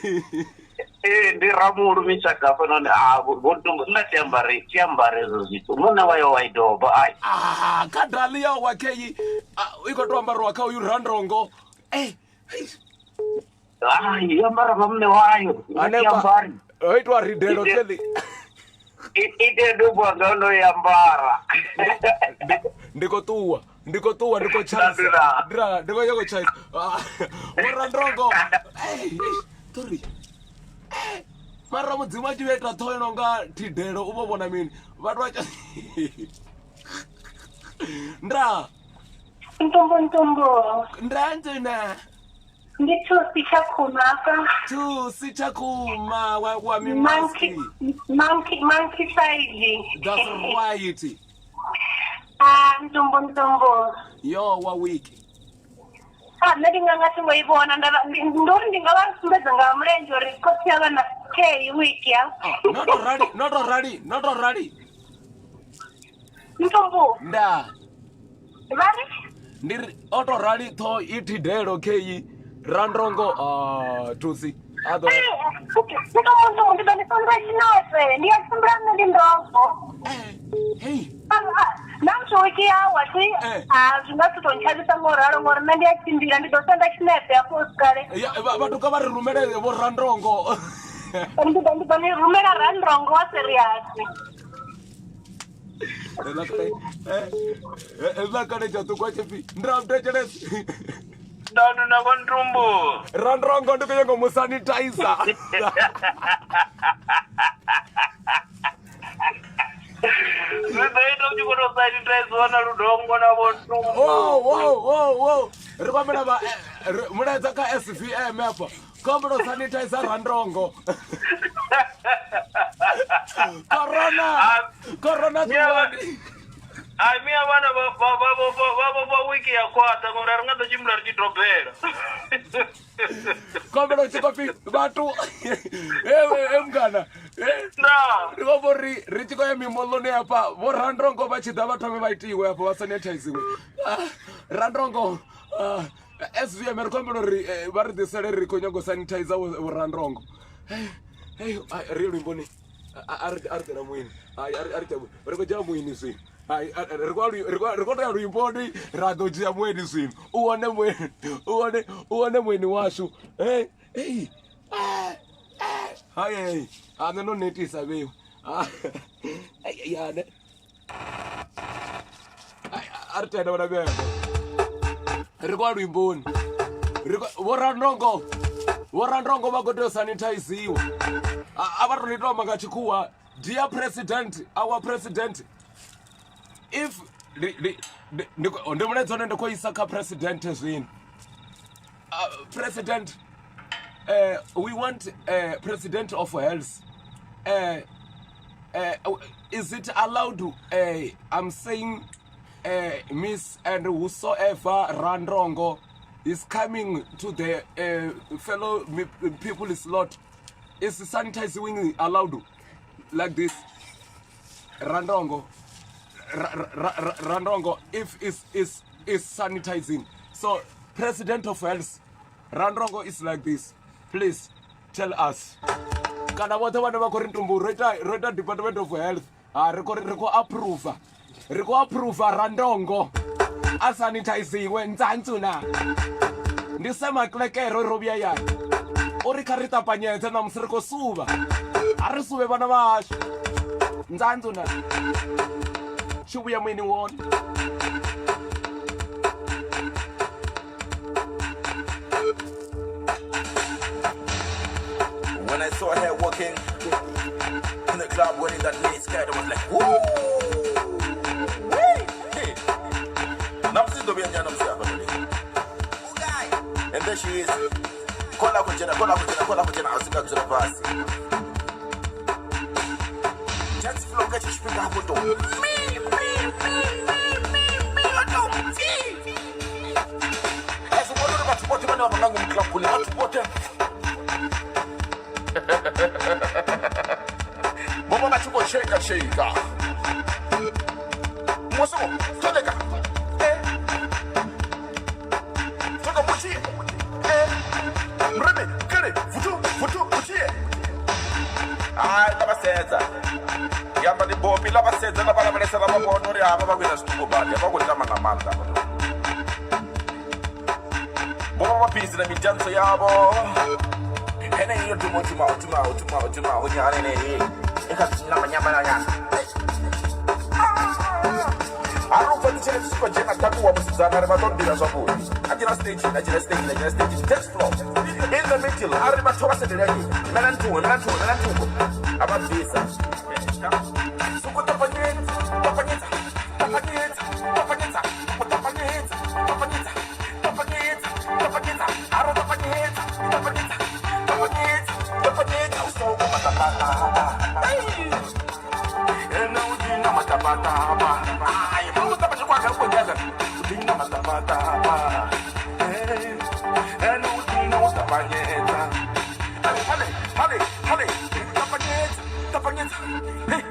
Ee, ndi ramulu mishaka hafhanoni a vho Ntumbu nṋe thi ambari thi ambari hezwo zwithu muṋe wayo wa i doba ai. Ah, kha dali ya wa kheyi i khou tou ambariwa kha uyu randongo. Eh, Ai, yo ambara nga muṋe wayo. Nṋe thi ambari. Ho itwa ridelo keḽi. I tea dubo nga ndo i ambara. Ndi khou ṱuwa. Ndi khou ṱuwa ndi khou tshaisa. Ndira, ndi khou nyaga u tshaisa. Vho Randongo. Sorry. Mara Mudzimu a tshi vha ita ṱhoho i nonga thidelo u vho vhona mini? Vhathu vha Nda. Ntumbu ntumbu. Nda ntsena. Ndi Thusi Tshakhuma hafha. Thusi Tshakhuma wa wa Monkey mimaski. monkey monkey side. That's right. Ah, ntumbu ntumbu. Yo wa wiki. Ah, nṋe ndi nga nga thi ngo i vhona nda vha- ndi ndi uri ndi nga vha sumbedza nga mulenzhe uri khotsi ya vhana kei wiki ya. Ah, no to rali, no to rali, no to rali. Ntumbu. Nda. Vha ri Ndi ri o to rali ṱhoho i thidelo kei randrongo ah Thusi. A ḓo Ntumbu ntumbu ndi ḓo ni sonda tshinope. Ndi a tshimbila nṋe ndi ndongo. Hey. Na musi wiki yawa thi Eh. a zwi nga si to ntshavhisa ngo ralo ngori nṋe ndi a tshimbila ndi ḓo senda tshinepe hafho hu si kale. Ya vhathu kha vha ri rumele vho randrongo. Ndi ḓo ni rumela randrongo wa serious. Hezwiḽa kale tshaṱuku a tshipfi nda mthetshelesi Ndandu na vho Ntumbu. randrongo ndi khou nyanga u mu sanitizer. Zwi ḓo ita u tshi khou tou sanitiziwa na ludongo na vho Ntumbu. Wo, wo, wo, wo. Ri khou ambela vha mulaedza kha SVM afha. Khou ambela u sanitizer randrongo. Corona. Corona ṱuwani. Ai miya vhana vha vha vha vhofha vha vhofha wiki ya khwaṱha ngori a ri nga ḓo tshimbila ri tshi dobela. Khou ambela u tshi khou pfi vhathu e mungana. Ndaa. Ndi khou amba uri ri tshi khou ya mimoḽoni hafha vho randrongo vha tshi ḓa vha thome vha itiwe hafha vha sanitiziwe. Randrongo SVM ri khou humbela uri vha ri ḓisele ri khou nyanga u sanitizer vho randrongo. Hey, ri ye luimboni. A ri a ri ḓela muini. Hai a ri a ri dzhia ri khou dzhia muini zwino. Hai ri khou ri khou tea luimboni ra ḓo dzhia mueni zwino. U wane mueni u wane u wane mueni washu. Hey, hey. Hai hey. A nṋe ndo netisa vheiwe. Ya ne. A ri tenda vhana vhevho. Ri khou ya luimboni. Ri khou vho randongo. Vho randongo vha khou tea u sanitiziwa. A vha tou ni tou amba nga tshikhuwa. Dear president, our president. If ndi ndi ndi ndi mulaedza une ndi khou isa kha president zwino. President we want president of health. Is it allowed I'm saying Miss and whosoever Randrongo is coming to the fellow people's lot. Is sanitizing allowed like this? Randongo, Randongo, if is sanitizing. So, President of Health, Randongo is like this. Please tell us. Kana vhoṱhe vhane vha khou ri ntumbu ro ita ro ita Department of Health. Ha ri khou ri khou approve. Ri khou approve Randongo. A sanitiziwe ntsantsu na. Ndi semaklekero ro vhuya yani. Uri kha ri ṱapanyedze ṋamusi ri khou suvha. A ri suvhe vhana vhashu. Ntsantsu na. Tshi vhuya muini wone. When I saw her walking in the club wearing that mini skirt, I was like, woo! Hey! And there she is. Kola kujena, kola kujena, kola kujena, asika kujena pasi. Dance floor kachi shipika hapo to. Me, me, me, me, me, me, me. As ubona bathu bote bane ba banga ngumclub kule, bathu bote. Bobo bathu go shake shake. Muso, toleka. Toka muchi. Mrebe, kere, futu, futu, muchi. Ai, lava sedza. Yamba di bopi, lava sedza, lava lava lesa, lava bono ri ava va kuita swituku badi, va ku tama nga maanḓa. Bobo va busy na midanso yavo. Ene iyo tuma tuma tuma tuma tuma hunyane ne. Eka nyama nyama na nyama. Arupfa nditshele tsiko jena takuwa musidzana ri va to dira zwavhuḓi. A dzhena stage, a dzhena stage, a dzhena stage, dance floor. In the middle, a ri vhathu vha sendelani. Mela nthungo, mela nthungo, mela nthungo. A va bvisa. Suku ṱapanyedza, ṱapanyedza, ṱapanyedza, ṱapanyedza, ṱapanyedza, ṱapanyedza, ṱapanyedza, ṱapanyedza, a ro ṱapanyedza. maṱabaṱaba. Ai, vha ṱavhanye kwanga u khou dina maṱabaṱaba. Ene u dina u ṱavhanyedza. Ale, ale, ale, ale, ṱavhanyedza, ṱavhanyedza. Hey.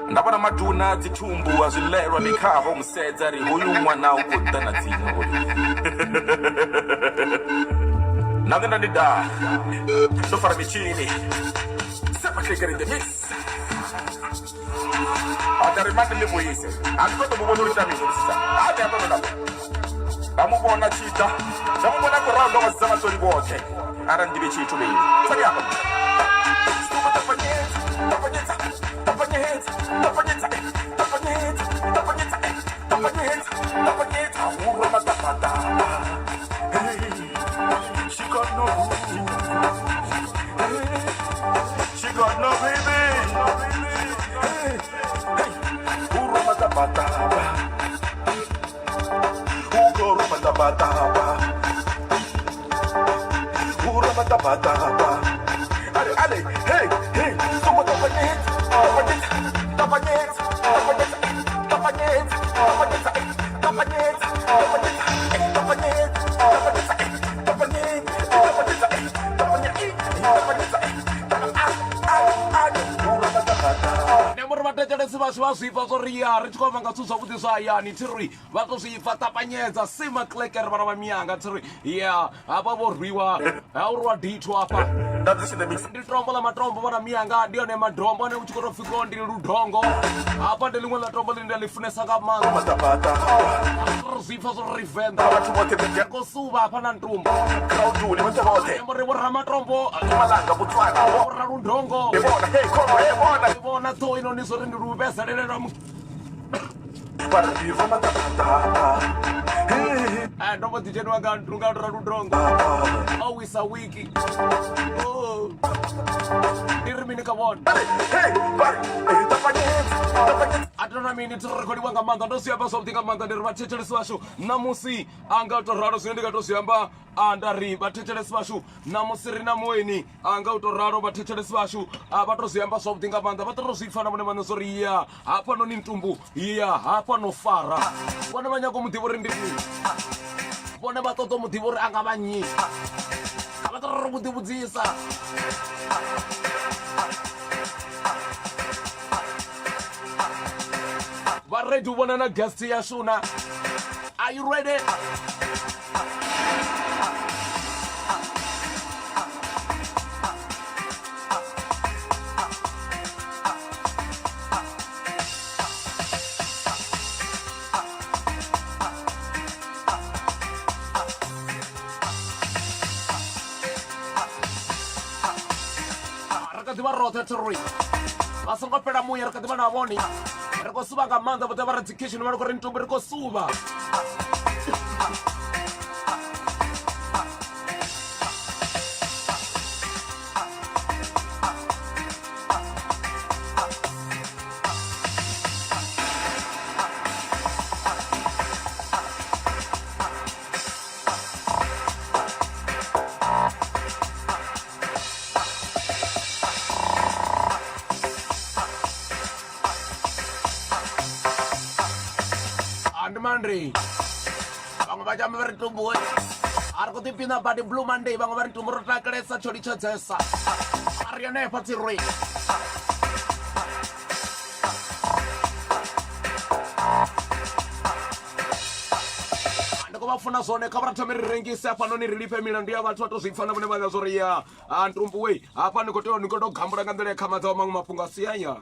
Nda vhona maduna dzithumbu a zwiḽelwa ndi khavho musedza ri hoyu ṅwana u khou ḓa na dziṅwe hoyu. Na nṋe nda ndi da ndo fara mitshini sepatlekere in the mix. A ḓa ri mani ḽi vhuise a ndi ṱoḓo mu vhona uri ita mini musidzana a ḓe a ṱoḓo nda nda mu vhona tshi ḓa nda mu vhona khou raundo vhasidzana vhaṱoli vhoṱhe arali ndi vhe tshithu vhei tsani hafha. Ṱavhanyedza, ṱavhanyedza, ṱavhanyedza, ṱavhanyedza, ṱavhanyedza, ṱavhanyedza, ṱavhanyedza, ṱavhanyedza, hurwa maṱabaṱaba. Hey, she got no Hey, she got no baby. Hey, hey, hurwa maṱabaṱaba. Hurwa maṱabaṱaba. Hurwa maṱabaṱaba. Ale, ale, hey, hey, songo ṱavhanyedza, ṱavhanyedza, ṱavhanyedza, ṱavhanyedza, ṱavhanyedza, ṱavhanyedza, ṱavhanyedza, ṱavhanyedza, ṱavhanyedza, ṱavhanyedza, ṱavhanyedza, ṱavhanyedza, ṱavhanyedza, ṱavhanyedza, ah, ah, ah, hurwa maṱabaṱaba. Ndi amba uri vhathetshelesi vhashu vha zwi pfa zwo ri ya ri tshi khou amba nga zwithu zwavhuḓi zwa hayani thi ri vha to zwi pfa ṱapanyedza sima klekere vhana vha miyanga thi ri ya hafha vho rwiwa ha u rwiwa dithu hafha That's in the mix. Ndi tombo ḽa matombo vhana miyanga, ndi yone madombo ane u tshi khou tou pfi ngoho ndi ludongo. Hafha ndi ḽiṅwe ḽa tombo ḽine nda ḽi funesa nga maanḓa. Maṱabaṱaba. Ri zwi pfa zwo ri venḓa Vhathu vhoṱhe vha ri khou suvha hafha na ntumbo. Crowduni vhoṱhe vhoṱhe. Ri vhoramatombo, Mpumalanga, Botswana. vhoraludongo. Hey, bona, hey, khombo, hey, bona. Vhona ṱhoho ino ni zwo ri ndi luvhezelele lwa mu Vha ri ndi rwa maṱabaṱaba. Hey, Eh, ndo mbo ḓi dzheniwa nga nga raludongo o wisa wiki. Oh. Ndi ri mini kha vhone? Hey, vha ri, eh, ṱavhanyedza, ṱavhanyedza. A tona mini thi ri khou livha nga maanḓa, ndo zwi amba zwavhuḓi nga maanḓa. Ndi ri vhathetshelesi vhashu ṋamusi a nga to ralo zwine ndi nga to zwi amba a nda ri vhathetshelesi vhashu ṋamusi ri na mueni a nga u to ralo. Vhathetshelesi vhashu a vha to zwi amba zwavhuḓi nga maanḓa, vha to zwi pfa na vhone vhaṋe zwo ri ya hafhanoni ntumbu ya hafha no fara. Vhone vha nyago muḓivha uri ndi nnyi, vhone vha ṱoḓa u muḓivha uri a nga vha nnyi, a vha ṱoḓa ri vhuḓi vhudzisa. Vha ready u vhona na guest yashu na? Are you ready? Ri kha ḓivha roṱhe thirui, vha songo fhela muya, ri kha ḓivha na vhone. Ri khou suvha nga maanḓa vhoṱhe vha re dzikhishini, vha ri khou ri ntumbu ri khou suvha. Andi mandri vhaṅwe vha tshi amba vha ri tumbuwe a ri khou ḓiphina badi blue Monday, vhaṅwe vha ri tumbu ro takalesa tsho litshedzesa a ri hanefha tsirwe. Ndi khou vha funa zwone, kha vha thome ri rengise hafhanoni ri lifhe milandu ya vhathu, vha to zwi pfa na vhone vhaṋe zwo ri ya a ntumbu wei hafha ni khou tea ni khou tou gambula nga nḓila ya khamadza wa maṅwe mafhungo a si aya.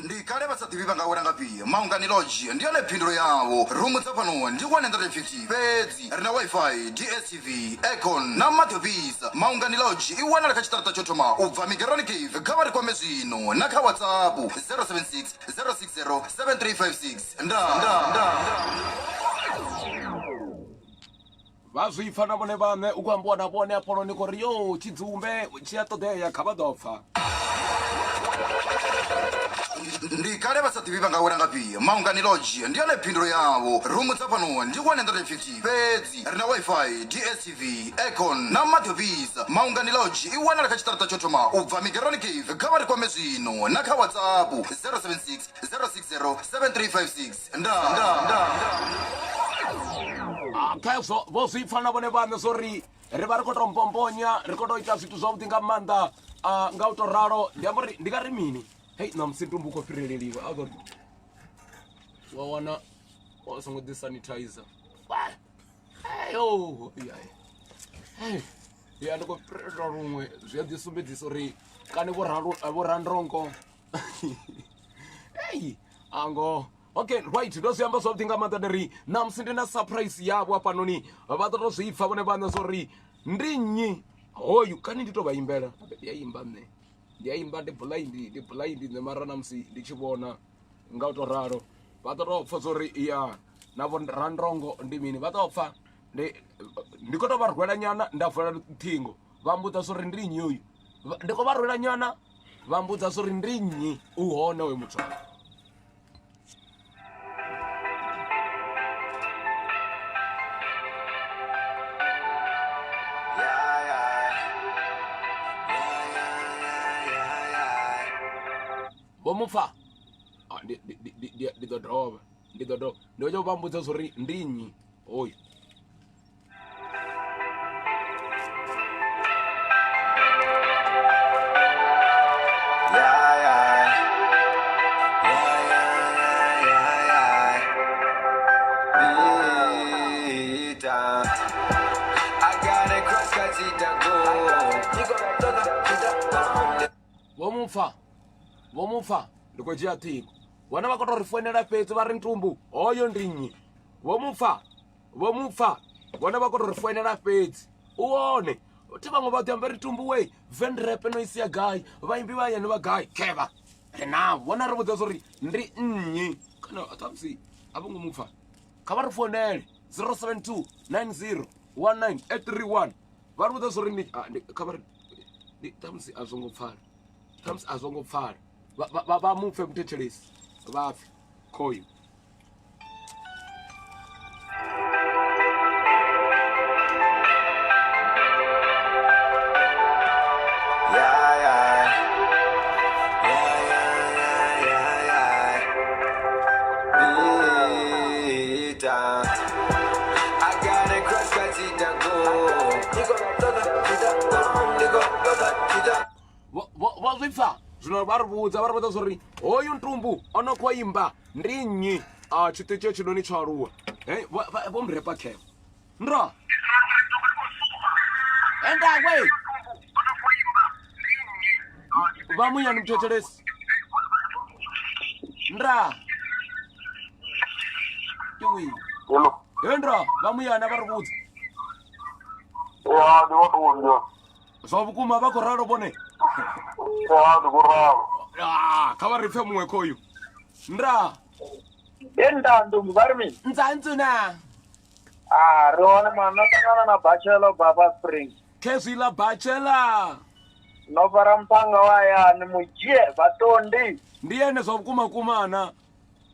Ndi kale vha sa ḓivhi vha nga wela ngafhi. Maungani Lodge ndi yone phindulo yavho. Rumu dza fhano ndi 150 fhedzi. Ri na Wi-Fi, DStv, aircon na maḓi o fhisa. Maungani Lodge i wanala kha tshiṱaraṱa tsho thoma u bva Migeroni Cave. Kha vha ri kwame zwino na kha WhatsApp 076 060 7356. Ndaa. Ndaa. Ndaa. Vha zwi pfa na vhone vhaṋe, u khou ambiwa na vhone hafhanoni khou ri yo tshidzumbe tshi a ṱoḓea, kha vha ḓo pfa. Ndi kale vha sa ḓivhi vha nga wela ngafhi. Maungani Lodge ndi yone phindulo yavho. Rumu dza fhano ndi 150 fhedzi. Ri na Wi-Fi, DStv, aircon na maḓi o fhisa. Maungani Lodge i wanala kha tshiṱaraṱa tsho thoma u bva Migeroni Cave. Kha vha ri kwame zwino na kha WhatsApp 076 060 7356. Ndaa. Ndaa. Ndaa. Ah, khezwo vho zwi pfa na vhone vhaṋe zwo ri ri vha ri khou tou mpomponya ri khou tou ita zwithu zwavhuḓi nga maanḓa. Ah, nga u tou ralo ndi amba uri ndi nga ri mini hei ṋamusi ntumbu u khou fhireleliwa a ḓo wa wana o songo ḓi sanitizer. Eyo ya ndi khou fhirelelwa luṅwe zwi a ḓi sumbedzisa uri kani vho randrongo ei ango. Okay, right, ndo zwi amba zwavhuḓi nga maanḓa ndi ri ṋamusi ndi na surprise yavho hafhanoni, vha ḓo to zwi pfa vhone vhaṋe zwo ri ndi nnyi hoyu. Kani ndi to vha imbela? Ndi a imba nṋe, ndi a imba, ndi blind, ndi blind nṋe, mara ṋamusi ndi tshi vhona nga u to ralo vha ḓo to pfa zwo ri ya na vho randrongo ndi mini, vha ḓo pfa. Ndi ndi khou to vha rwela nyana nda vula ṱhingo vha mbudza zwo ri ndi nnyi uyu, ndi khou vha rwela nyana vha mbudza zwo ri ndi nnyi u hone hoyu muthu. Vho mupfa ndi ndi ḓo dovha ndi ḓo dovha ndi khou vha mbudza zwo ri ndi nnyi hoyu. Vho mupfa, vho mupfa ndi khou dzhia ṱhingo, vhone vha khou tou ri foinela fhedzi vha ri ntumbu hoyo ndi nnyi. Vho mupfa, vho mupfa vhone vha khou tou ri foinela fhedzi u wone thi vhaṅwe vha ḓi amba ri tumbu we venrepe no isia gai vhaimbi vha hayani vha gai khevha ri navho vhona ri vhudza uri ndi nnyi kana ṱhamusi a vho ngo mupfa kha vha ri founele 072 90 19 831 vha ri vhudza uri ndi kha vha ri ṱhamusi a zwo ngo pfala, ṱhamusi a zwo ngo pfala vha mupfe muthetshelesi vha pfe khoyu. Vho zwi pfa zwino vha ri vhudza, vha ri vhudza uri hoyu ntumbu o no khou imba ndi nnyi. A tshiṱitshi hetshinoni tsho aluwa vho murepa khevho ndo endawe vha muyani muthetshelesi nda iwi hendra vha muyana vha ri vhudza Ya ndi vho tou zwa vhukuma vha khou ralo vhone. Ya ndi khou ralo. Ah, kha vha ri pfe muṅwe khoyu nda Ye nda ndombi vha ri mini? Nzantsu na Ah, ri hone mani, no ṱangana na Bachelor Baba Spring. Khezwiḽa Bachelor. No fara muṱhannga wa hayani mudzhie vhatondi. Ndi ene zwa vhukuma kuma na.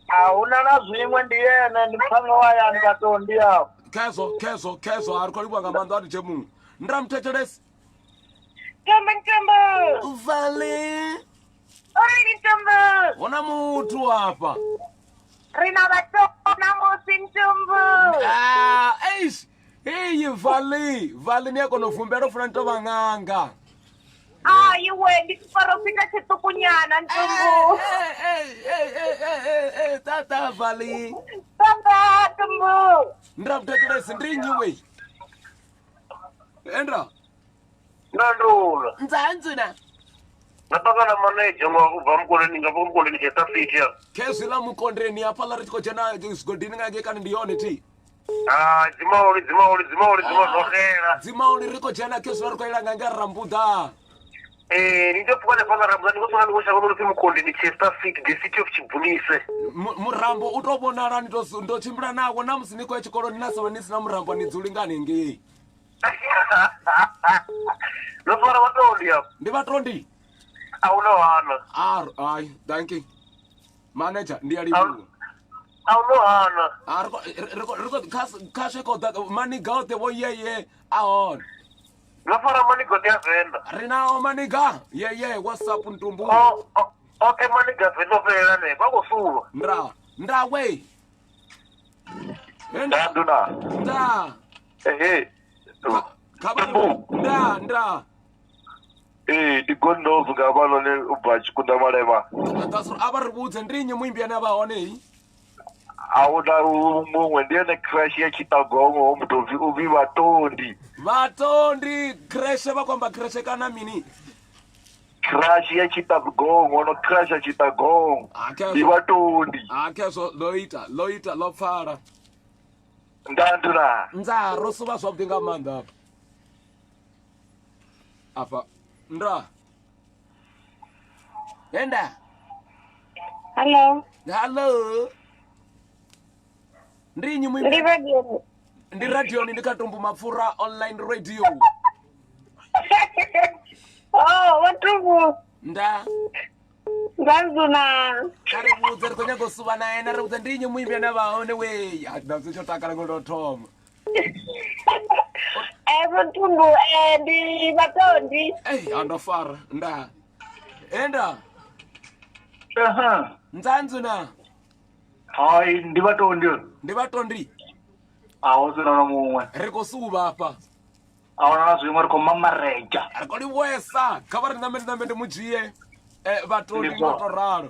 A huna na zwiṅwe ndi ene ndi muṱhannga wa hayani vhatondi afho. Khezwo khezwo khezwo a ri khou livhuwa nga maanḓa a ndi tshe muṅwe. Nda muthetshelesi. Ntombo ntombo. Vale. Oi ntombo. Huna muthu afha. Ri na vhathu ṋamusi ntombo. Ah, eish. Heyi Vale, Vale ni a kona u fumbela u funa ni tou vha ṅanga. Ai we ndi tshiporofita tshiṱukunyana ntombo. Tata Vale. Tata ntombo. Nda muthetshelesi ndi nnyi we? Endra. Ndandula. Nzanzuna. Na ṱangana manedzha nga u bva mukoloni nga mukoloni Chester City ya. Khezwiḽa mukondeni hafhaḽa ri tshi khou dzhena zwigodini nga ngei kana ndi yone thi? Ah, dzimauli dzimauli dzimauli dzimauli ndo xela. Dzimauli ri khou dzhena khezwiḽa ri khou ila nga ngei Rambuḓa. Eh, ni ḓo pfuka hanefhaḽa Rambuḓa ndi khou sona ḽiṅwe shango ḽo no pfi Mukondeni Chester City, the city of Tshibvunise. Murambo u tou vhonala ni to ndo tshimbila nawo na musi ni khou ya tshikoloni na sa ni si na murambo ni dzuli nga hanengei. Ndo fara vhatondi afho. Ndi vhatondi? A hu no hana. A ai, thank you. Manager, ndi a livhuwa. A hu no hana. A ri khou ri khou kha zwi khou ḓa maniga oṱhe vho yeye a hone. Ndo fara maniga oṱhe a Venḓa. Ri nao maniga yeye what's up Ntumbu. Oṱhe maniga a Venḓa o fhelela hanefha vha khou suvha. Nda nda we. Nda nduna. Nda. Ehe. Kha vha nda nda. Ee, ndi Gondovu nga hafhanoni u bva Tshikunda Malema. That's a vha ri vhudze ndi nnyi muimbi ane a vha hone hei? A hu na muṅwe ndi ene crash ya Tshitagongo ho muthu u pfi Vhatondi. Vhatondi crash vha khou amba crash kana mini? Crash ya Tshitagongo no crash ya Tshitagongo. Ndi Vhatondi. Ha khezwo ḽo ita ḽo ita ḽo pfala. Nda nduna. Nza ro suvha zwavhuḓi nga maanḓa afha. Afha nda. Enda. Hello. Hello. Ndi nnyi muimbi? Ndi radio. Ndi radioni ndi kha Tumbu Mapfura online radio. Oh, vho Tumbu. Nda. Nzanzuna. Kha ri vhudze ri khou nyaga u suvha na ene ri vhudze ndi nnyi muimbi ane a vha hone wee. Ha na tsho takala ngo lwo thoma. Eh, vho Tumbu, eh, ndi Vhatondi. Ei, ha ndo fara. Nda. Enda. Aha. Nzanzuna. Hai, ndi Vhatondi. Ndi Vhatondi. A hu sina na muṅwe. Ri khou suvha afha. A huna na zwiṅwe ri khou mamaredza. Ri khou livhuwesa kha vha ri nambe nambe ndi mu dzhie eh, Vhatondi Ndi nga zwone. to ralo.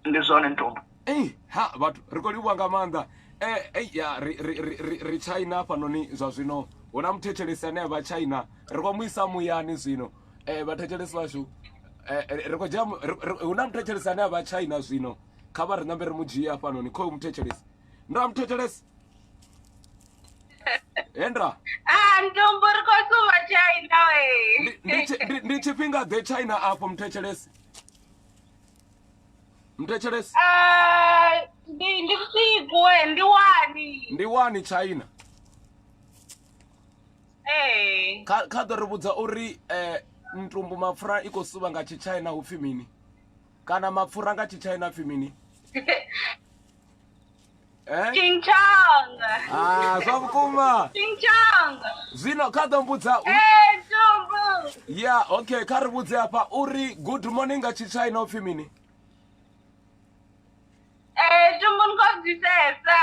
Ndi zwone Ntumbu. Ei, ha vhathu ri khou livhuwa nga maanḓa. Eh, ei, ya ri ri ri ri, ri China hafhanoni zwa zwino hu na muthetshelesi ane a vha China ri khou mu isa muyani zwino. Eh, vhathetshelesi vhashu eh, ri khou dzhia mu- ri- ri- hu na muthetshelesi ane a vha China zwino kha vha ri nambe ri mu dzhie hafhanoni khoyu muthetshelesi. Nda muthetshelesi. Hendra. Ah, Ntumbu ri khou suvha China we. Ndi ndi ndi tshifhinga ḓe China afho muthetshelesi? Muthetshelesi. Ah, ndi ndi vhusiku we, ndi wani. Ndi wani China. Ee. Kha kha ḓo ri vhudza uri eh Ntumbu Mapfura i khou suvha nga tshitshina hu pfi mini? Kana mapfura nga tshitshina pfi mini? Eh? Ching chong. Ah, zwa vhukuma. Ching chong. Zwino kha ḓo mbudza Eh, Ntumbu. Yeah, okay, kha ri vhudze hafha uri good morning nga tshitshina upfi mini? Eh, Ntumbu ni khou bvisesa.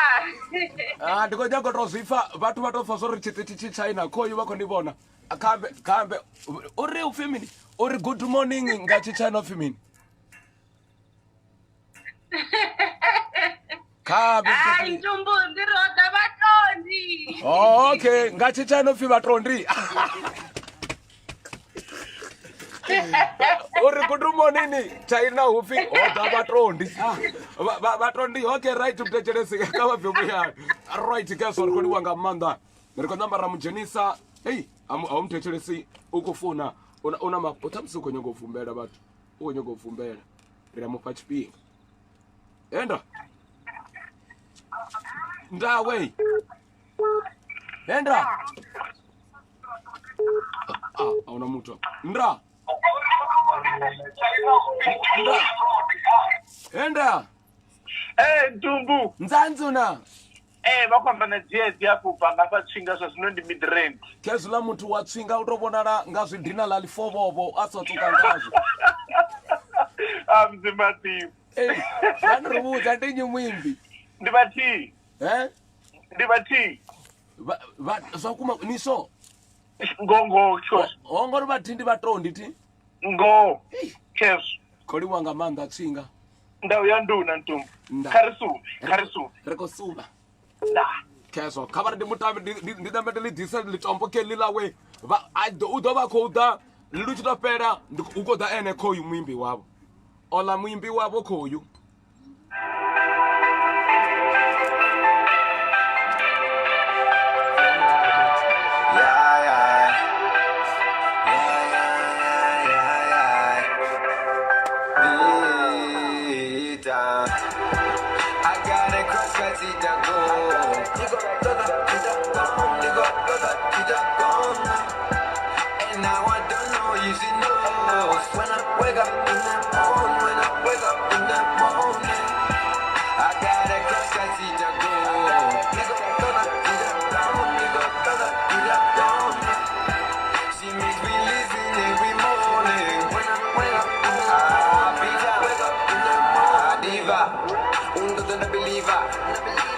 Ah, ndi khou nyaga u tou zwi pfa vhathu vha tou pfa zwo ri tshiṱitshi tshitshina khoyu vha khou ndi vhona. Khambe khambe uri upfi mini? Uri good morning nga tshitshina upfi mini? Khambe. Hai, Ntumbu ndi ri ho ḓa Vhatondi. Oh, okay, nga tshitshina upfi Vhatondi. Uri good morning China hupfi ho ḓa Vhatondi. Ah, Vhatondi okay right mthetshelesi kha vha bve muyani. Right khezwo ri khou livhuwa nga maanḓa. Ri khou namba ra mu dzhenisa. Hey, a mu mthetshelesi u khou founa una una ma ṱhamusi u khou nyaga u fumbela vhathu. U khou nyaga u fumbela. Ri a mu fha tshifhinga. Enda. Ndawe. Enda. Ah, a huna muthu. Nda. Nda. Enda. Eh, Ntumbu. Nzanzuna. Eh, vha khou amba na dziedzi hafho u bva ngafha Tswinga zwa zwino ndi Midrand. Khezwiḽa muthu wa Tswinga u tou vhonala nga zwidina ḽa ḽifovhovho a sa tswuka ngazwo. A Mudzimu a ḓivha. Ei, vha ni ri vhudza ndi nnyi muimbi? Ndi vhathihi. Eh? Ndi vhathihi. Vha vha zwa vhukuma ni sure? Ngoho ngoho tshoṱhe. Ho ngori vhathihi ndi vhatondi thi? Ngoho. Khezwo. Khou livhuwa nga maanḓa Tswinga. Ndau ya nduna Ntumbu. Nda. Kha ri suvhe, kha ri suvhe. Ri khou suvha. Nda. Khezwo kha vha ri ndi mutambi ndi nambe ndi ḽi ḓise ḽitombo kheḽi ḽawe vha a ḓo u ḓo vha khou ḓa lu tshi to fhela hu khou ḓa ene khoyu muimbi wavho. Ola muimbi wavho khoyu.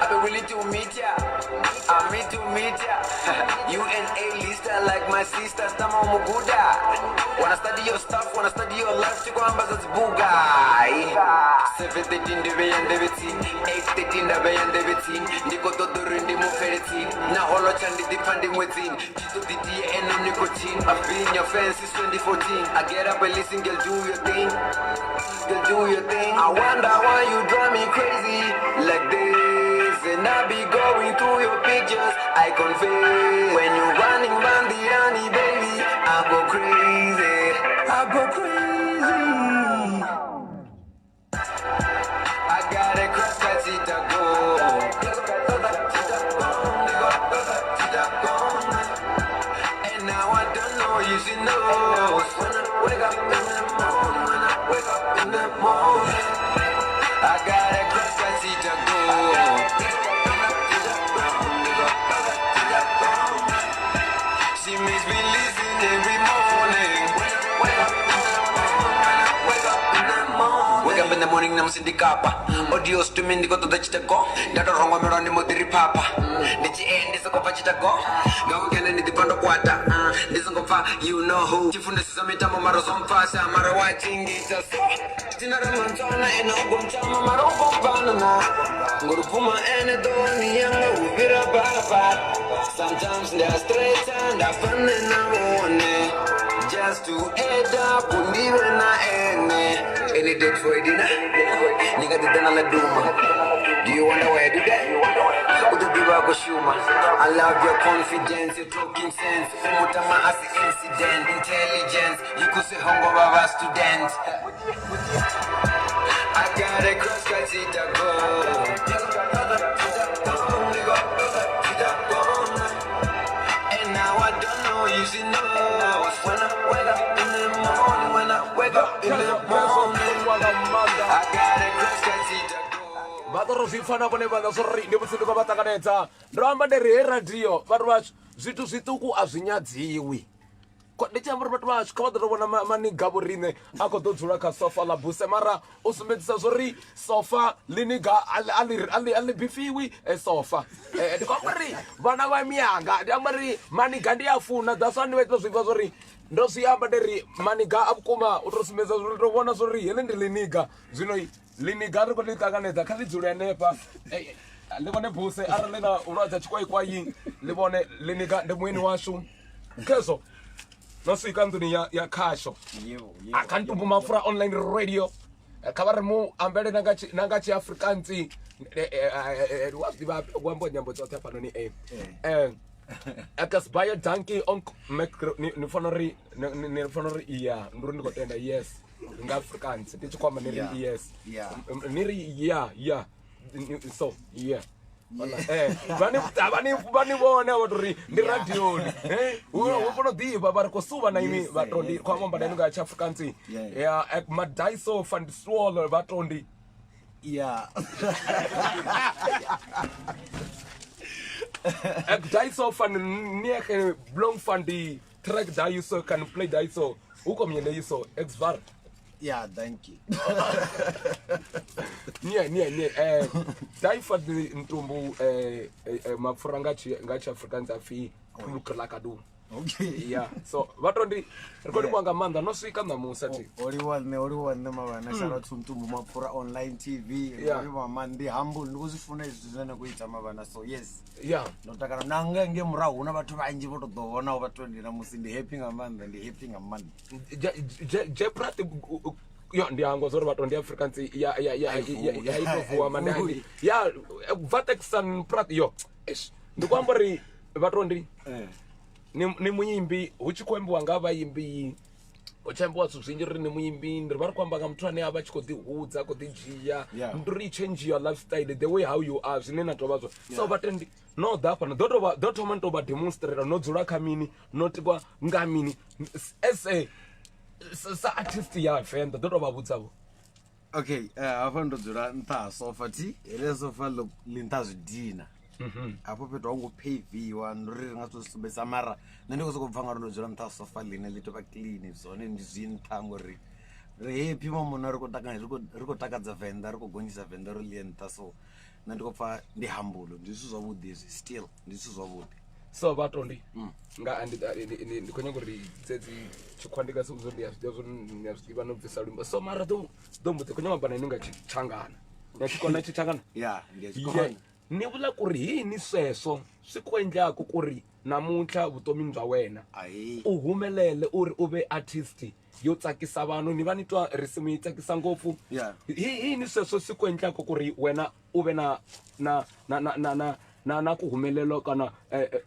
I be willing to meet ya. I'm meet to meet ya. You and A-lister like my sister, Stama Muguda. Wanna study your stuff, wanna study your life, Chikwamba Bugai. 7:13 ndivhe ya ndevhe tsini, 8:13 ndavhe ya ndevhe tsini. Ndi khou ṱoḓa uri ndi mu pfele tsini. Na holo tsha ndi ḓipfa ndi ṅwedzini. Tshi ṱo ḓi tie eno nicotine. I've been your fan since 2014. I get up and listen, girl, do your thing. Girl, do your thing. I wonder why you drive me crazy like this. And I be going through your pictures, I confess. When you running round the honey, baby, I go crazy. I go crazy. I got a crush that she go. And now I don't know if she knows. When I wake up in the morning, when I wake up in the morning, I got a crush that she go. She makes me listen every morning. Wake up in the morning, when I wake up in the morning. Wake up in the morning namusi ndi kapa audio streaming ndi khou ṱoḓa tshitago nda to rongomelwa ndi mbo ḓi ri phapha ndi tshi ee ndi soko pfa tshitago nga weekend ndi ḓipfa ndo kwata ndi songo pfa you know who tshifundisi zwa mitambo mara zwo mpfasha mara wa tshingita so tina ra mantswana ene u gomtama mara u gompana na ngori pfuma ene ḓoni yanga u fhira balapala sometimes nda stretcha nda fane na vhone just to add up ndive na ene. Any date for a dinner? Nigga did na duma. Do you wonder why I do that? Uto diva ko shuma. I love your confidence, your talking sense. Umutama asi incident, intelligence. You could say hongo baba student. I got a crush kachita go. And now I don't know if she knows. When I wake up in the morning, when I wake up in the morning, I got a crush kachita go. Vha ḓo ro zwi pfa na vhone vhaṋa zwo ri ndi musi ndi khou vha ṱanganedza. Ndo amba ndi ri hei radio vhathu vhashu zwithu zwiṱuku a zwi nyadziwi. Ndi tshi amba uri vhathu vhashu kha vha ḓo tou vhona maniga vho riṋe a khou ḓo dzula kha sofa ḽa buse mara u sumbedzisa zwo ri sofa ḽiniga a ḽi bifiwi sofa. Ndi khou amba uri vhana vha miyanga ndi amba uri maniga ndi a funa that's why ndi vha ita zwi pfa zwo ri ndo zwi amba ndi ri maniga a vhukuma u tou sumbedza zwo ri tou vhona zwo ri heḽi ndi ḽiniga. Zwino ḽiniga ri khou ḽi ṱanganedza kha ḽi dzule hanefha ḽi vhone buse arali ḽi na vhulwadze ha tshikwaikwai ḽi vhone ḽiniga ndi mueni washu. Khezwo no swika nḓuni ya khasho a kha Ntumbu Mapfura online radio kha vha ri mu ambele na nga tshi Afrikaans wa zwi ḓivha ku ambiwa nyambo dzoṱhe hafhanoni ek is baie dankie onk ni fanela uri ni fanela uri iya ndi uri ndi khou tenda yes nga Afrikaans ndi tshi khou amba ni ri yes ni ri ya ya so yeah. Vha ni vhone vha uri ndi radioni hu kona u ḓivha vha ri khou suvha na inwi vhatondi khou amba na inwi nga Tshiafrikaans ya madaiso van swol vhatondi ya ek daiso van nege blom van die trek daiso kan play daiso hoekom jy lei so ek swaar. Ja, dank you. Nee nee nee dai van die Ntumbu Mapfura nga tshi Afrikaans a pfi Phulukrelakadu. Okay. Yeah. So vhatondi ri khou livhuwa nga maanḓa no swika ṋamusi thi. O livhuwa nṋe mavhana shout out to Ntumbu Mapfura online TV. Yeah. O livhuwa maanḓa ndi humble ndi khou zwi funa izwi zwine na khou ita mavhana so yes. Yeah. Ndo takala na nga nge murahu hu na vhathu vhanzhi vho to ḓo vhonaho vhatondi na musi ndi happy nga maanḓa ndi happy nga maanḓa. Je prat yo ndi hangwa zwo ri vhatondi Afrikaans ya ya ya ya ito vuwa mande ya vateksan prat yo. Ndi khou amba uri vhatondi ni muimbi hu tshi khou ambiwa nga vhaimbi hu tshi ambiwa zwithu zwinzhi uri ni muimbi ndi vha ri khou amba nga muthu ane a vha tshi khou ḓi hudza khou ḓi dzhia ndi uri change your lifestyle the way how you are zwine na tou vha zwone. So vhatendi no ḓa hafhano ḓo tou ḓo thoma ni tou vha demonstrate no dzula kha mini no tikwa nga mini as a sa artist ya Venḓa ḓo tou vha vhudza vho. Okay, hafha ndo dzula nṱha ha sofa thi heḽi sofa ḽi nṱha zwidina. Hafho fhethu ho ngo paviwa ndi uri ri nga si tou sumbedzisa mara nṋe ndi khou sokou bva ngauri ndo dzula nṱha ha sofa ḽine ḽi tovha clean zwone ndi zwi nṱha ngori ri happy mamuna ri khou takadza ri khou takadza Venḓa ri khou gonyisa Venḓa uri ḽi ye nṱha so Nṋe ndi khou pfa ndi humble, ndi zwithu zwavhuḓi hezwi, still ndi zwithu zwavhuḓi. So vhatondi nga ndi khou nyaga uri dzedzi tshikhuwa ndi nga si vhudze uri ndi a zwi ḓivha zwo ni a zwi ḓivha no bvisa luimbo so mara ḓo ḓo mbudza khou nyaga u amba na inwi nga tshitshangana na tshikona tshitshangana. Ya, ndi a tshikona. Ni vula ku ri yini sweswo swi ku endlaku ku ri namuntlha vutomini bya wena u humelele u ri u ve artist yo tsakisa vanhu ni va ni twa risimu yi tsakisa ngopfu hi yini sweswo swi ku endlaku ku ri wena u ve na na na na na na na na ku humelela kana eh, eh,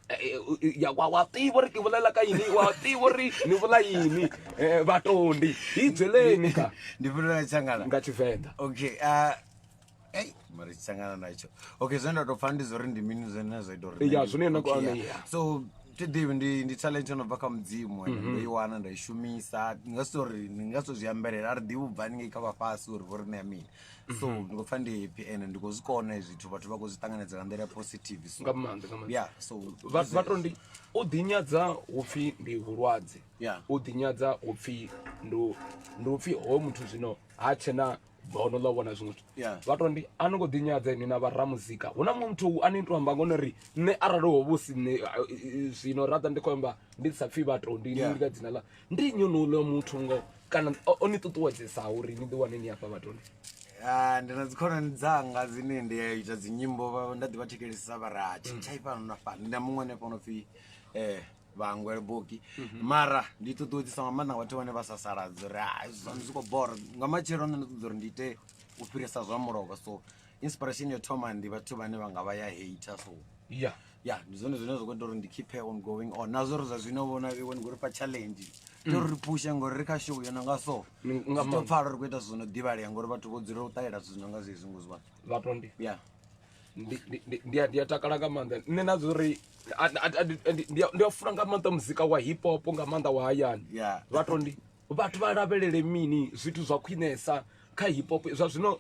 eh, ya wa wa tiva ri ki vulela ka yini wa tiva ri ni vula yini vatondi hi byeleni ka ndi fhindula tshangana nga tshivenḓa. Okay, ei mara tshangana natsho. Okay, zwine nda tou pfa ndi zwa uri ndi mini zwine zwa ita uri Ya, zwine na Okay, kona, yeah. ya. So thi ḓivhi ndi talent yo no bva kha mudzimu ende ndo i wana nda i shumisa. Ndi nga si tou ri ndi nga si tou zwi ambelela, a ri ḓivhi u bva haningei kha vhafhasi uri vho ri ṋea mini. So ndi khou pfa ndi happy ende ndi khou zwi kona hezwi zwithu, vhathu vha khou zwi ṱanganedza nga nḓila ya positive. So Nga maanḓa, nga maanḓa. Yeah, so Vhatondi u ḓinyadza hupfi ndi vhulwadze. U ḓinyadza hupfi ndi upfi hoyo muthu zwino ha tshena bono ḽo vhona zwiṅwe zwithu. Vhatondi a no ngo ḓinyadza inwi na vharamuzika. Hu na muṅwe muthu a ni to amba ngone ri nṋe arali ho vhu si nṋe zwino raḓa ndi khou amba ndi sa pfhi vhatondi ndi nga dzina ḽa ndi nnyi honouḽa muthu ngo kana o ni ṱuṱuwedzesaho uri ni ḓi wane ni afha vhatondi? Ndi na dzikhonani dzanga dzine ndi a ita dzinyimbo nda ḓi vha thetshelesa vha ri ha tshintsha ifhano na fhano. Ndi na muṅwe hanefha o no pfhi Vhangwele Boki, mara ndi ṱuṱuwedzisa nga maanḓa vhathu vhane vha sasaladza uri ha hezwi zwa zwi khou bora. Nga matshelo nṋe ndo ṱoḓa uri ndi ite u fhirisa zwa mulovha, so inspiration yo thoma ndi vhathu vhane vha nga vha ya hater. So ya ndi zwone zwine zwa khou ita uri ndi keep on going on na zwo uri zwa zwino vhona vheiwe ni khou ri fha challenge tea uri ri phushe ngori ri kha show yo no nga so Nga zwi tou pfala uri ri khou ita zwithu zwo no ḓivhalea ngori vhathu vho dzulela u ṱalela zwithu zwi no nga zwezwi ngo zwi vhona. Vhatondi ya ndi a takala nga maanḓa nṋe na zwo uri ndi a funa nga maanḓa muzika wa hip hop nga maanḓa wa hayani. Vhatondi vhathu vha lavhelele mini zwithu zwa khwinesa kha hip hop zwa zwino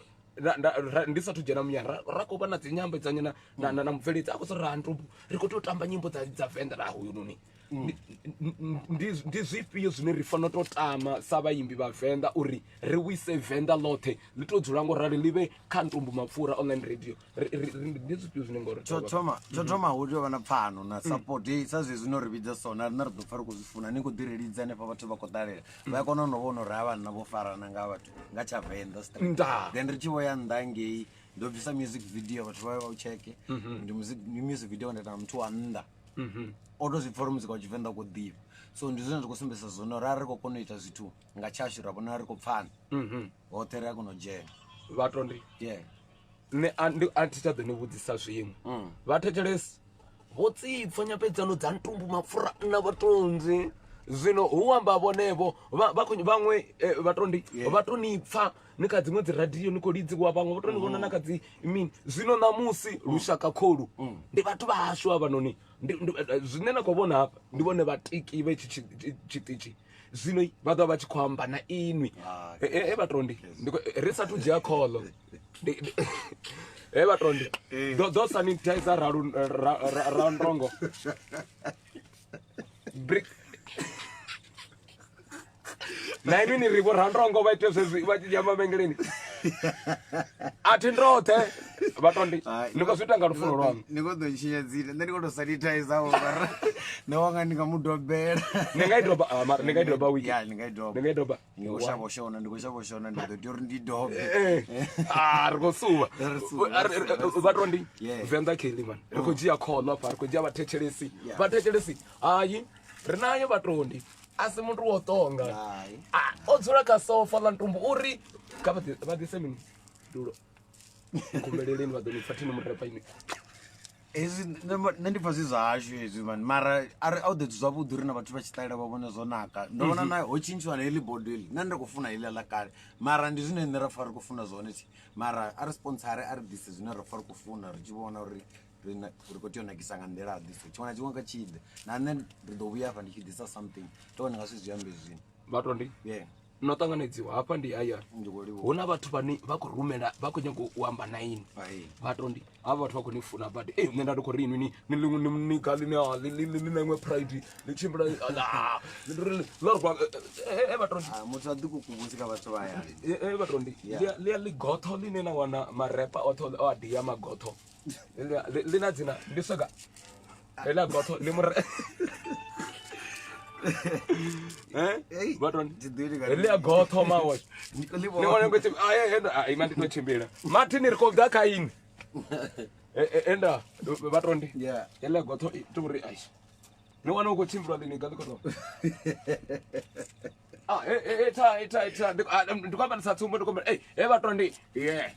ndi sathu dzhena muyani ra khou vha na dzi nyambedzanyo na mubveledzi a khou ra ntumbu ri khou tea u tamba nyimbo dza Venḓa ra hoyunoni. Ndi zwifhio zwine ri fanela u tou tama sa vhaimbi vha Venḓa uri ri wise Venḓa ḽoṱhe ḽi tou dzula ngo rali ḽi vhe kha Ntumbu Mapfura online radio? Ndi zwifhio zwine ngori tsho thoma hu tea u vha na pfano na support sa zwezwi no ri vhidza so na riṋe ri ḓo pfa ri khou zwi funa ni khou ḓi ri lidza hanefha vhathu vha khou ṱalela vha a kona no vhona uri ha vhanna vho farana nga vhathu nga tsha Venḓa straight. Then ri tshi vho ya nnḓa ngei ndo bvisa music video vhathu vha ye vha u tsheke. Ndi music video nda ita na muthu wa nnḓa o to zwi pfa uri muzika wa Tshivenḓa u khou ḓifha. So ndi zwine zwa khou sumbedzisa zwone uri a ri khou kona u ita zwithu nga tshashu ra vhona ri khou pfana hoṱhe ri a kona u dzhena. Vhatondi nṋe a thi tsha ḓo ni vhudzisa zwiṅwe. Vha thetshelesi vho tsipfa nyambedzano dza Ntumbu Mapfura na vhatonzi zwino hu amba vhonevho vhaṅwe vhatondi vha to ni pfa ni kha dziṅwe dzi radio ni khou lidziwa vhaṅwe vha to ni vhona na kha dzi mini. Zwino ṋamusi lushaka kholu ndi vhathu vha hashu havhanoni. Zwine na khou vhona hafha ndi vhone vhatiki vhe tshiṱitshi zwino vha ḓo vha tshi khou amba na inwi. Vhatondi ri sathu dzhia kholo vhatondi ḓo sanitizer ra ndongo brick na inwi ni ri vho randongo vha ite zwezwi vha tshi dzhia mavhengeleni a thi ndoṱhe vhatondi ni khou zwi ita nga lufuno lwaṋu. Ni khou ḓo tshinya dzina nṋe ndi khou tou sanitizer mara nṋe wanga ndi nga mu dobela. Ni nga i doba mara ni nga i doba wiki. Ya, ni nga i doba. Ni nga i doba. Ndi khou shavha u shona, ndi khou shavha u shona, ndi ḓo tea uri ndi dobe. Ri khou suvha. Ri suvha, ri suvha, ri suvha. Vhatondi Venḓa Kelly man ri khou dzhia khono hafha ri khou dzhia vhathetshelesi. Vhathetshelesi hayi ri nayo vhatondi a si muthu wo tonga. O dzula kha sofa ḽa Ntumbu uri kha vha ḓise mini dulo nkumbeleleni vha ḓo ni pfa thini murepa ini. Hezwi nṋe ndi pfa zwi zwa hashu hezwi mani mara a ri a u ḓo zwavhuḓi uri na vhathu vha tshi ṱalela vha vhone zwo naka. Ndo vhona na ho tshintshiwa na heḽi bodo heḽi nṋe ndi khou funa heḽi ḽa kale mara ndi zwine nṋe ra pfa ri khou funa zwone thi mara a ri sponsor a ri ḓise zwine ra pfa ri khou funa ri tshi vhona uri ri khou tea u nakisa nga nḓila ḓe. So tshiṅwe na tshiṅwe kha tshi ḓe na nṋe ndi ḓo vhuya hafha ndi tshi ḓisa something to ndi nga si zwi ambe zwino. Vhatondi Yeah. No ṱanganedziwa hafha ndi hayani. Ndi khou livhuwa. Hu na vhathu vhane vha khou rumela vha khou nyaga u amba na ini. Ai. Vhatondi havha vhathu vha khou ni funa badi. Ee nṋe nda ndi khou ri inwi ni ni ḽiṅwe ni ni ga ḽine a ḽi ḽi ḽi na iṅwe pride ḽi tshimbila ḽa ḽo rwa eh vhatondi. Ah, muthu a ḓi kukumusi kha vhathu vha hayani. Eh vhatondi Yeah. ḽi ḽi ḽi gotho ḽine na wana marepa oṱhe o a dia magotho. Ḽi na dzina ndi swega. Heḽa gotho ḽi mure Eh? Vhatondi. Thi ḓivhi nga- Heḽi a gotho mawe. Ndi khou ḽi Ni vhona. wane kuti ima ndi to tshimbila. Martin ri khou ḓa kha ini. Enda vhatondi. Yeah. Heḽa gotho i to uri ai. Ni wane u khou tshimbilwa ḽini ga ḽi khou to. Ah, eh ta ta ta ndi khou amba ndi sa tsumbo ndi khou amba eh he vhatondi. Yeah.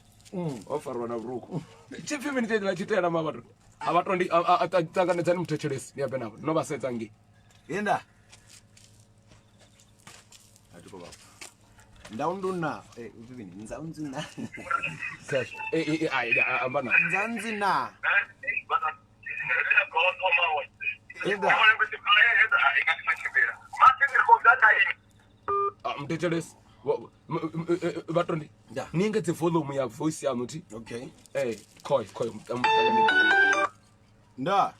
O farwa na vhurukhu. Tshipfi mini tshe ḽa tshitela ma vhatondi. A vhatondi a ṱanganedzani muthetshelesi ni ambe navho. No vha sedza ngei. Enda. A thi khou vha pfa. Ndaunduna. Eh, upfi mini? Nzanzuna. Cash. Eh eh ai amba na. Nzanzuna. Enda. Ah, muthetshelesi. Vhatondi. Yeah. Ni engedze volume ya voice yaṋu thi. Okay. Eh, khoy khoy muṱanganedzi. Nda.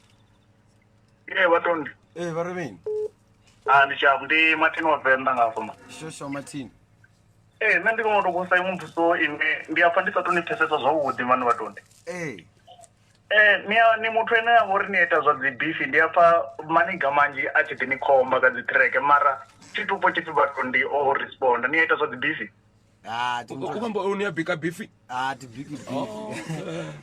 Ee vhatondi. Eh, vha ri mini? Ah ndi tshavhu ndi Martin wa Venḓa nga hafha. Shosho Martin. Ee nṋe ndi kona u tou vhudzisa iṅwe mbudziso ine ndi a pfa ndi sa tou ni pfesesa zwavhuḓi mani vhatondi. Eh. Ee ni a, ni muthu ane a vha uri ni a ita zwa dzi bifi ndi a pfa maniga manzhi a tshi ḓi ni khomba kha dzi track mara thi tu pfa tshipfi vhatondi o responda ni a ita zwa dzi bifi. Ah, thi U muthu. khou amba uri ni a bika bifi. Ah, thi biki bifi.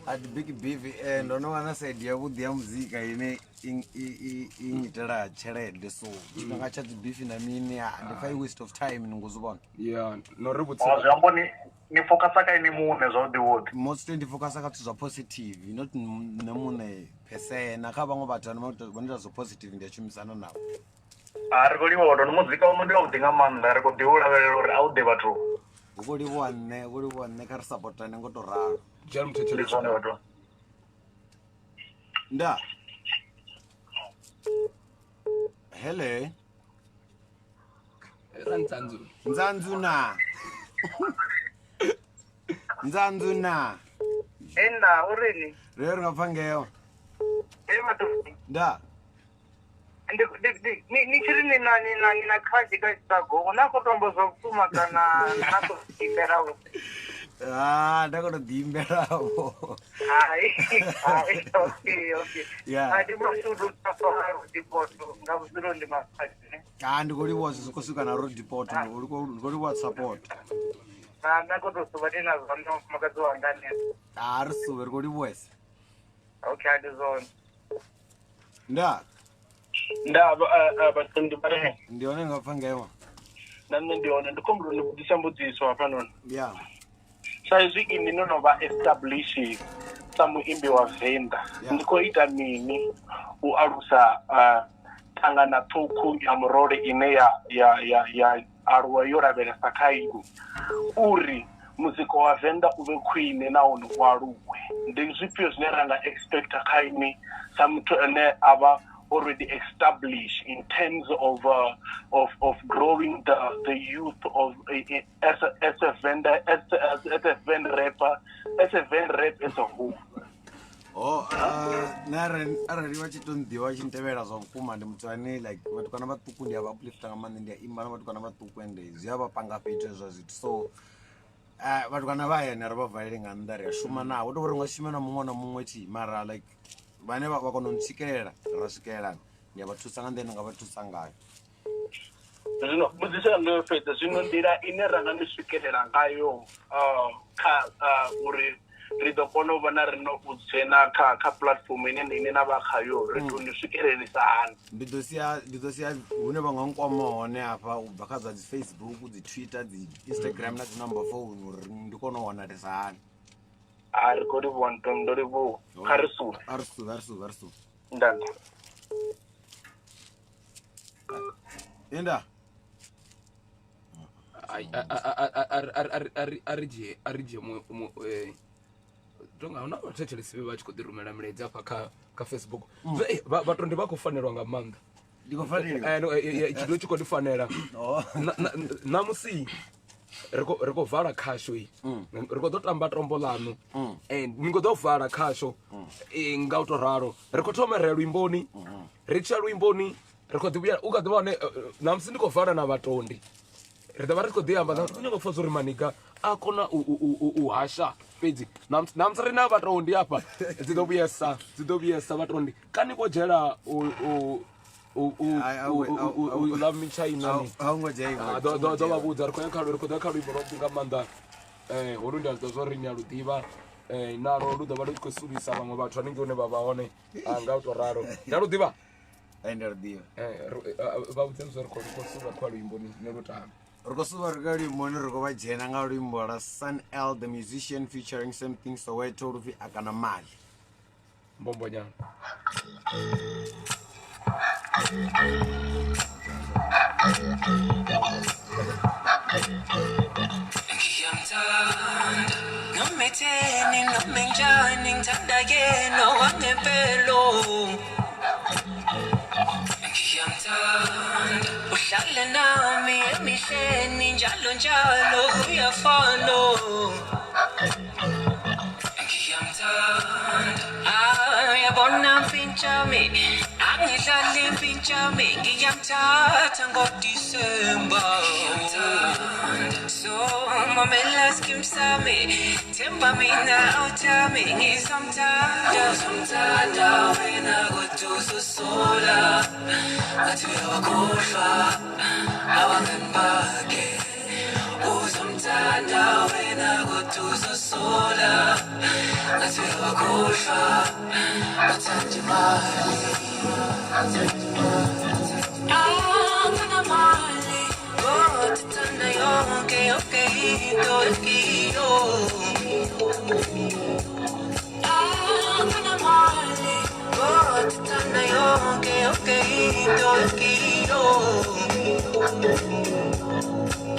A thi biki bifi. Eh, ndo no wana side ya vhuḓi ya muzika ine i i i ngitela tshelede so tshifhinga tsha dzi bifi na mini ah, ndi pfa i waste of time ni ngo zwi vhona. Yeah, no ri Oh, vhudzisa. zwi amba ni ni focusa kha ini muṋe zwavhuḓi vhuḓi. Mostly ndi focusa kha zwithu zwa positive not nṋe muṋe phesena kha vhaṅwe vhathu vhane vha ita zwa positive ndi a shumisana navho. Ah ri khou livhuwa vhatondi muzika waṋu ndi wavhuḓi nga maanḓa ri khou ḓi u lavhelela uri a u ḓe vhathu. Hu khou livhuwa nṋe, hu khou livhuwa nṋe kha ri sapotane ngo to ralo. Dzhia Ndi muthetshelesi. zwone vhatondi. Nda. Hele. Ra ntsandzu. Nzanzu na. Nzanzu na. Enda urini? Ri ri nga pfa ngeo. E vhatondi. Nda. Ndi ndi ni ni tshi ri ni na ni na ni na crush kha Chicago na khou tombo zwa vhukuma kana na khou imbela vho? Ah, nda kona ḓi imbela-vho. Hai, hai, okay, okay. Yeah. A ndi mashudu poto nga vhudzulo ndi mafhasi ne. Ah, ndi khou livhuwa zwithu zwi khou swika na road port, ndi khou livhuwa support. Na nṋe khou tou suvha ndi na zwone mufumakadzi wanga ne. Ah, ri suvhe ri khou livhuwesa. Okay, ndi zwone. Nda, Nda vhatondi vha ri ndi hone nga pfa ngeo. na nṋe ndi hone ndi khou humbula uri ni vhudzisa mbudziso hafhanoni. Yeah. Sa izwi ini no no vha establish sa muimbi wa Venḓa Yeah. ni khou ita mini u alusa thangana ṱhukhu ya murole ine ya ya ya ya aluwa yo lavhelesa kha inwi uri muzika wa Venḓa u vhe khwine nahone u aluwe. Ndi zwifhio zwine ra nga expecta kha inwi sa muthu ane a vha already established in terms of of growing the youth of as a, as a vendor as a, as a vendor rapper as a vendor rap as a whole. Oh, nṋe arali arali vha tshi to nḓivha vha tshi ntevhela zwa vhukuma ndi muthu ane like vhatukana vhaṱuku ndi a vha uplifta nga maanḓa ndi a imba na vhatukana vhaṱuku ende zwi a vha panga fhethu hezwo zwithu so vhatukana vha hayani ri vha valele nga nnḓa ri a shuma navho hu tovha uri nga shume na muṅwe na muṅwe thi mara like vhane vha kona u ntswikelela ra swikelelana ndi a vha thusa nga nḓila ine nga vha thusa ngayo. Zwino mbudziso yanga yo fhedza zwino nḓila ine ra nga ni swikelela ngayo kha uri ri ḓo kona u vha na riṋe u dzhena kha kha platform ine ine na vha khayo ri to ni swikelelisa hani? Ndi ḓo sia ndi ḓo sia hune vha nga nkwama hone hafha u bva kha zwa dzi Facebook, dzi Twitter, dzi Instagram na dzi number phone uri ndi kone u wanalesa hani. A ri khou livhuwa ndo ndo livhuwa kha ri suvhe. A ri suvhe, a ri suvhe, a ri suvhe. Nda nda. Enda. Ai, a a a a a a ri a ri dzhie a ri dzhie mu mu eh tonga huna vhathetshelesi vhe vha tshi khou ḓi rumela milaedza hafha kha kha Facebook. Zwe vhatondi vha khou fanelwa nga maanḓa. Ndi khou faneliwa? No, tshidulo tshi khou ndi fanela. Oh. Ṋamusi ri khou ri khou vala khasho iyi. Ri khou ḓo tamba tombo ḽaṋu. Ni khou ḓo vala khasho nga u to ralo. Ri khou thoma ri ya luimboni. Ri tshi ya luimboni ri khou ḓi vhuya u kha ḓi vha hone ṋamusi ndi khou vala na vhatondi. Ri ḓo vha ri khou ḓi amba ṋamusi ndi khou nyanga u pfha uri maniga a kona u hasha fhedzi. Ṋamusi ṋamusi ri na vhatondi hafha dzi ḓo vhuyesa dzi ḓo vhuyesa vhatondi. Kani vho dzhela u u u u Ai, u au- u u ḽa mitshaina ni? A hu ngo dzhia iṅwe. Ah, ḓo ḓo ḓo vha vhudza ri khou ya kha ri khou ḓa kha luimbo lwavhuḓi nga maanḓa holu ndi a zwi ḓivha zwa uri ni a lu ḓivha nalo lu ḓo vha lu tshi khou sulisa vhaṅwe vhathu hanengei hune vha vha hone nga u to ralo ndi a lu ḓivha. Ai, ndi a lu ḓivha. Vha vhudze zwa ri khou ri khou suvha kha luimbo ni ni lu tame. Ri khou suvha ri kha luimbo ni ri khou vha dzhena nga luimbo lwa Sun L the Musician featuring Something Soweto lu pfi Akana Mali. Mbombonyana. Ngiyamthanda noma etheni noma enjani ngithanda yena wangempelo. Ngiyamthanda uhlala nami emihleni njalo njalo uyafana. Ngiyamthanda ah yabona mpintshami angidlali mpintshami ngiyamthatha ngoDisemba. So mamela skim sami themba mina awuthami ngizomthanda uzomthanda wena kodwa uzosola ngathi uyawakhohlwa abangani bakhe. Uzomthanda wena kodwa uzosola ngathi uyawakhohlwa bathanda imali. Anginamali kodwa uthanda yonke yonke into ekiyo. Anginamali kodwa uthanda yonke yonke into ekiyo.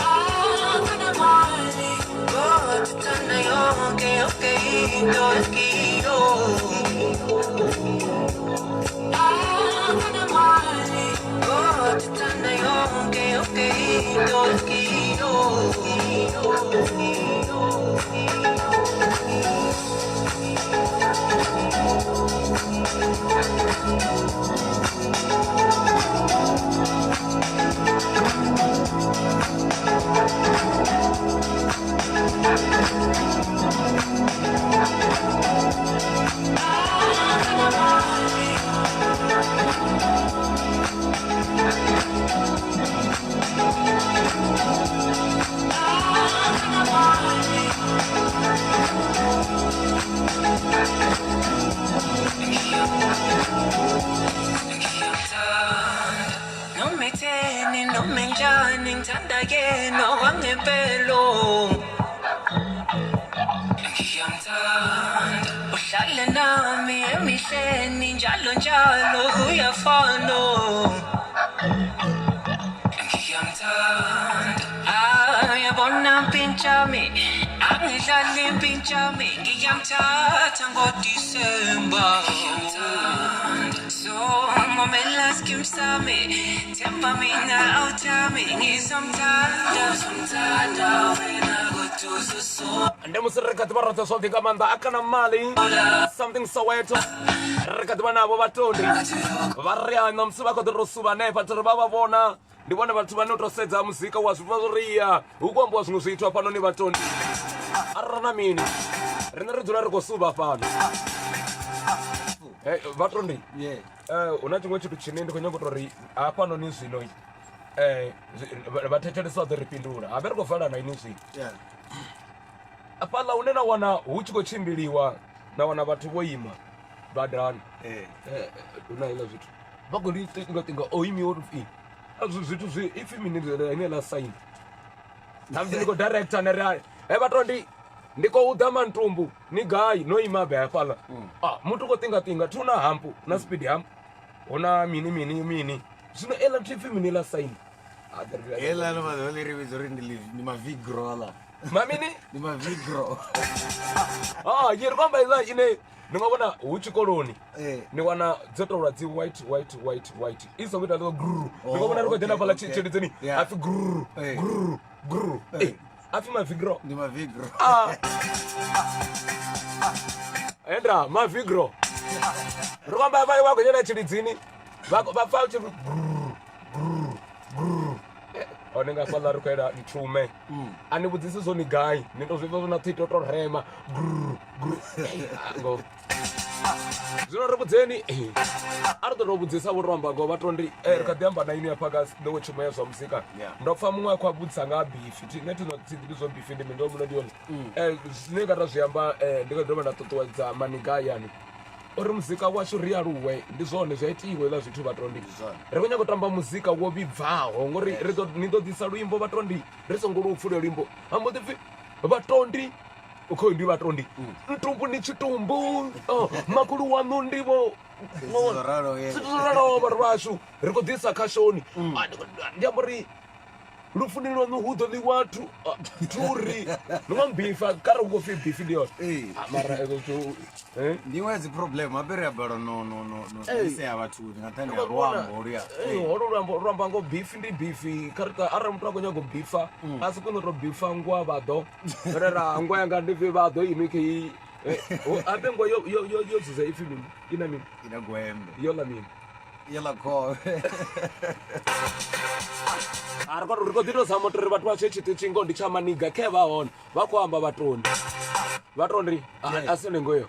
Anginamali kodwa uthanda yonke yonke into ekiyo. Anginamali kodwa uthanda yonke yonke into ekiyo. Ngiyamthanda noma etheni noma enjani ngithanda yena wangempelo. Ngiyamthanda uhlala nami emihleni njalo njalo uyafana. Ngiyamthanda ah yabona mpintshami angidlali mpintshami ngiyamthatha ngoDisemba. So mamela skim sami themba mina awuthami ngizomthanda uzomthanda wena kodwa uzosola. Ndi musi ri kha ḓi vha roṱhe zwavhuḓi nga maanḓa akana mali Something Soweto ri kha ḓi vha navho vhatondi vha ri a ṋamusi vha khou ḓo tou suvha hanefha thi ri vha vha vhona ndi vhone vhathu vhane u tou sedza muzika wa zwi pfa uri ya hu khou ambiwa zwiṅwe zwithu hafhanoni vhatondi arali na mini riṋe ri dzula ri khou suvha fhano. Vhatondi hu na tshiṅwe tshithu tshine ndi khou nyanga u tou ri hafhanoni zwino vhathetshelesi vha ḓo ri fhindula habe ri khou vala na ini zwino fhaḽa hune na wana hu tshi khou tshimbiliwa na wana vhathu vho ima badani hu na heiḽa zwithu vha khou ṱinga ṱinga o imiwa uri pfhi zwithu zwi ipfhi mini heneiḽa saini ṋamusi ndi khou director ni ri he vhatondi ndi khou ḓa mantumbu ni gai no ima be hafhaḽa muthu khou ṱinga ṱinga thi hu na hampu na speed hump hu na mini mini mini zwino eiḽa nthu ipfhi mini ḽa saini Heiḽa ano maḓuvha ḽi ri vhidza uri ndi mavigro aḽa. Mamini? Ndi mavigro. Ye ri khou amba heiḽa ine Ni nga vhona hu tshikoloni ni wana dzo tou dzi white white white white i songo ita ḽo grr. Ni nga vhona ri khou dzhena fhaḽa tshilidzini hapfi grr grr grr. Hapfi mavigro. Ndi mavigro. Ah. Endra mavigro. Ri khou amba vha khou dzhena tshilidzini vha pfa tshi grr grr grr. Hone nga fhaḽa ri khou ela nthume. A ni vhudzisi zwo ni gai ni to zwi pfa zwo na ṱhito to rema grr grr. Ngo. Zwino ri vhudzeni a ri ḓo tou vhudzisa vho to amba ngoho vha to ndi ri kha ḓi amba na inwi hafha ka nḓowetshumo ya zwa muzika. Ndo pfa muṅwe a khou vhudzisa nga ha bifi thi nṋe thi no thi ḓivhi zwo bifi ndi mini ndo humbula ndi yone. Zwine nga ta zwi amba ndi kha dovha nda ṱuṱuwedza maniga hayani uri muzika washu ri aluwe ndi zwone zwi a itiwa hezwiḽa zwithu vhatondi. Ri khou nyanga u tamba muzika wo vhibvaho ngori ri ḓo ni ḓo ḓisa luimbo vhatondi ri songo lu pfha luimbo ha mbo ḓi pfhi vhatondi khoyu ndi vhatondi ntumbu ndi tshitumbu makhulu waṋu ndi vho zwithu zwo raloho vhathu vhashu ri khou ḓisa khashoni. Ndi amba uri lufuni lwaṋu hu ḓo ḽiwa thuri ni nga mbifa kare hu khou pfhi bifi ndi yone. Mara ezwo zwithu ndi iṅwe ya dzi problem habe ri a balelwa no no no no sea vhathuni nga nṱhani ha luambo luya. Holo luambo lu amba ngo bifi ndi bifi kha ri arali muthu a khou nyaga u bifa a si kone u tou bifa ngwa vha ḓo ra ngwa yanga ndi pfi vha ḓo inwi khei habe ngwa yo yo yo yo zuza ipfi mini ina mini ina gwembe yo ḽa mini yo ḽa khovhe. A ri khou ḓi tou zama uri vhathu vha tshe tshiṱitshi ngoho ndi tsha maniga khe vha hone vha khou amba vhatondi vhatondi a si yone ngoyo.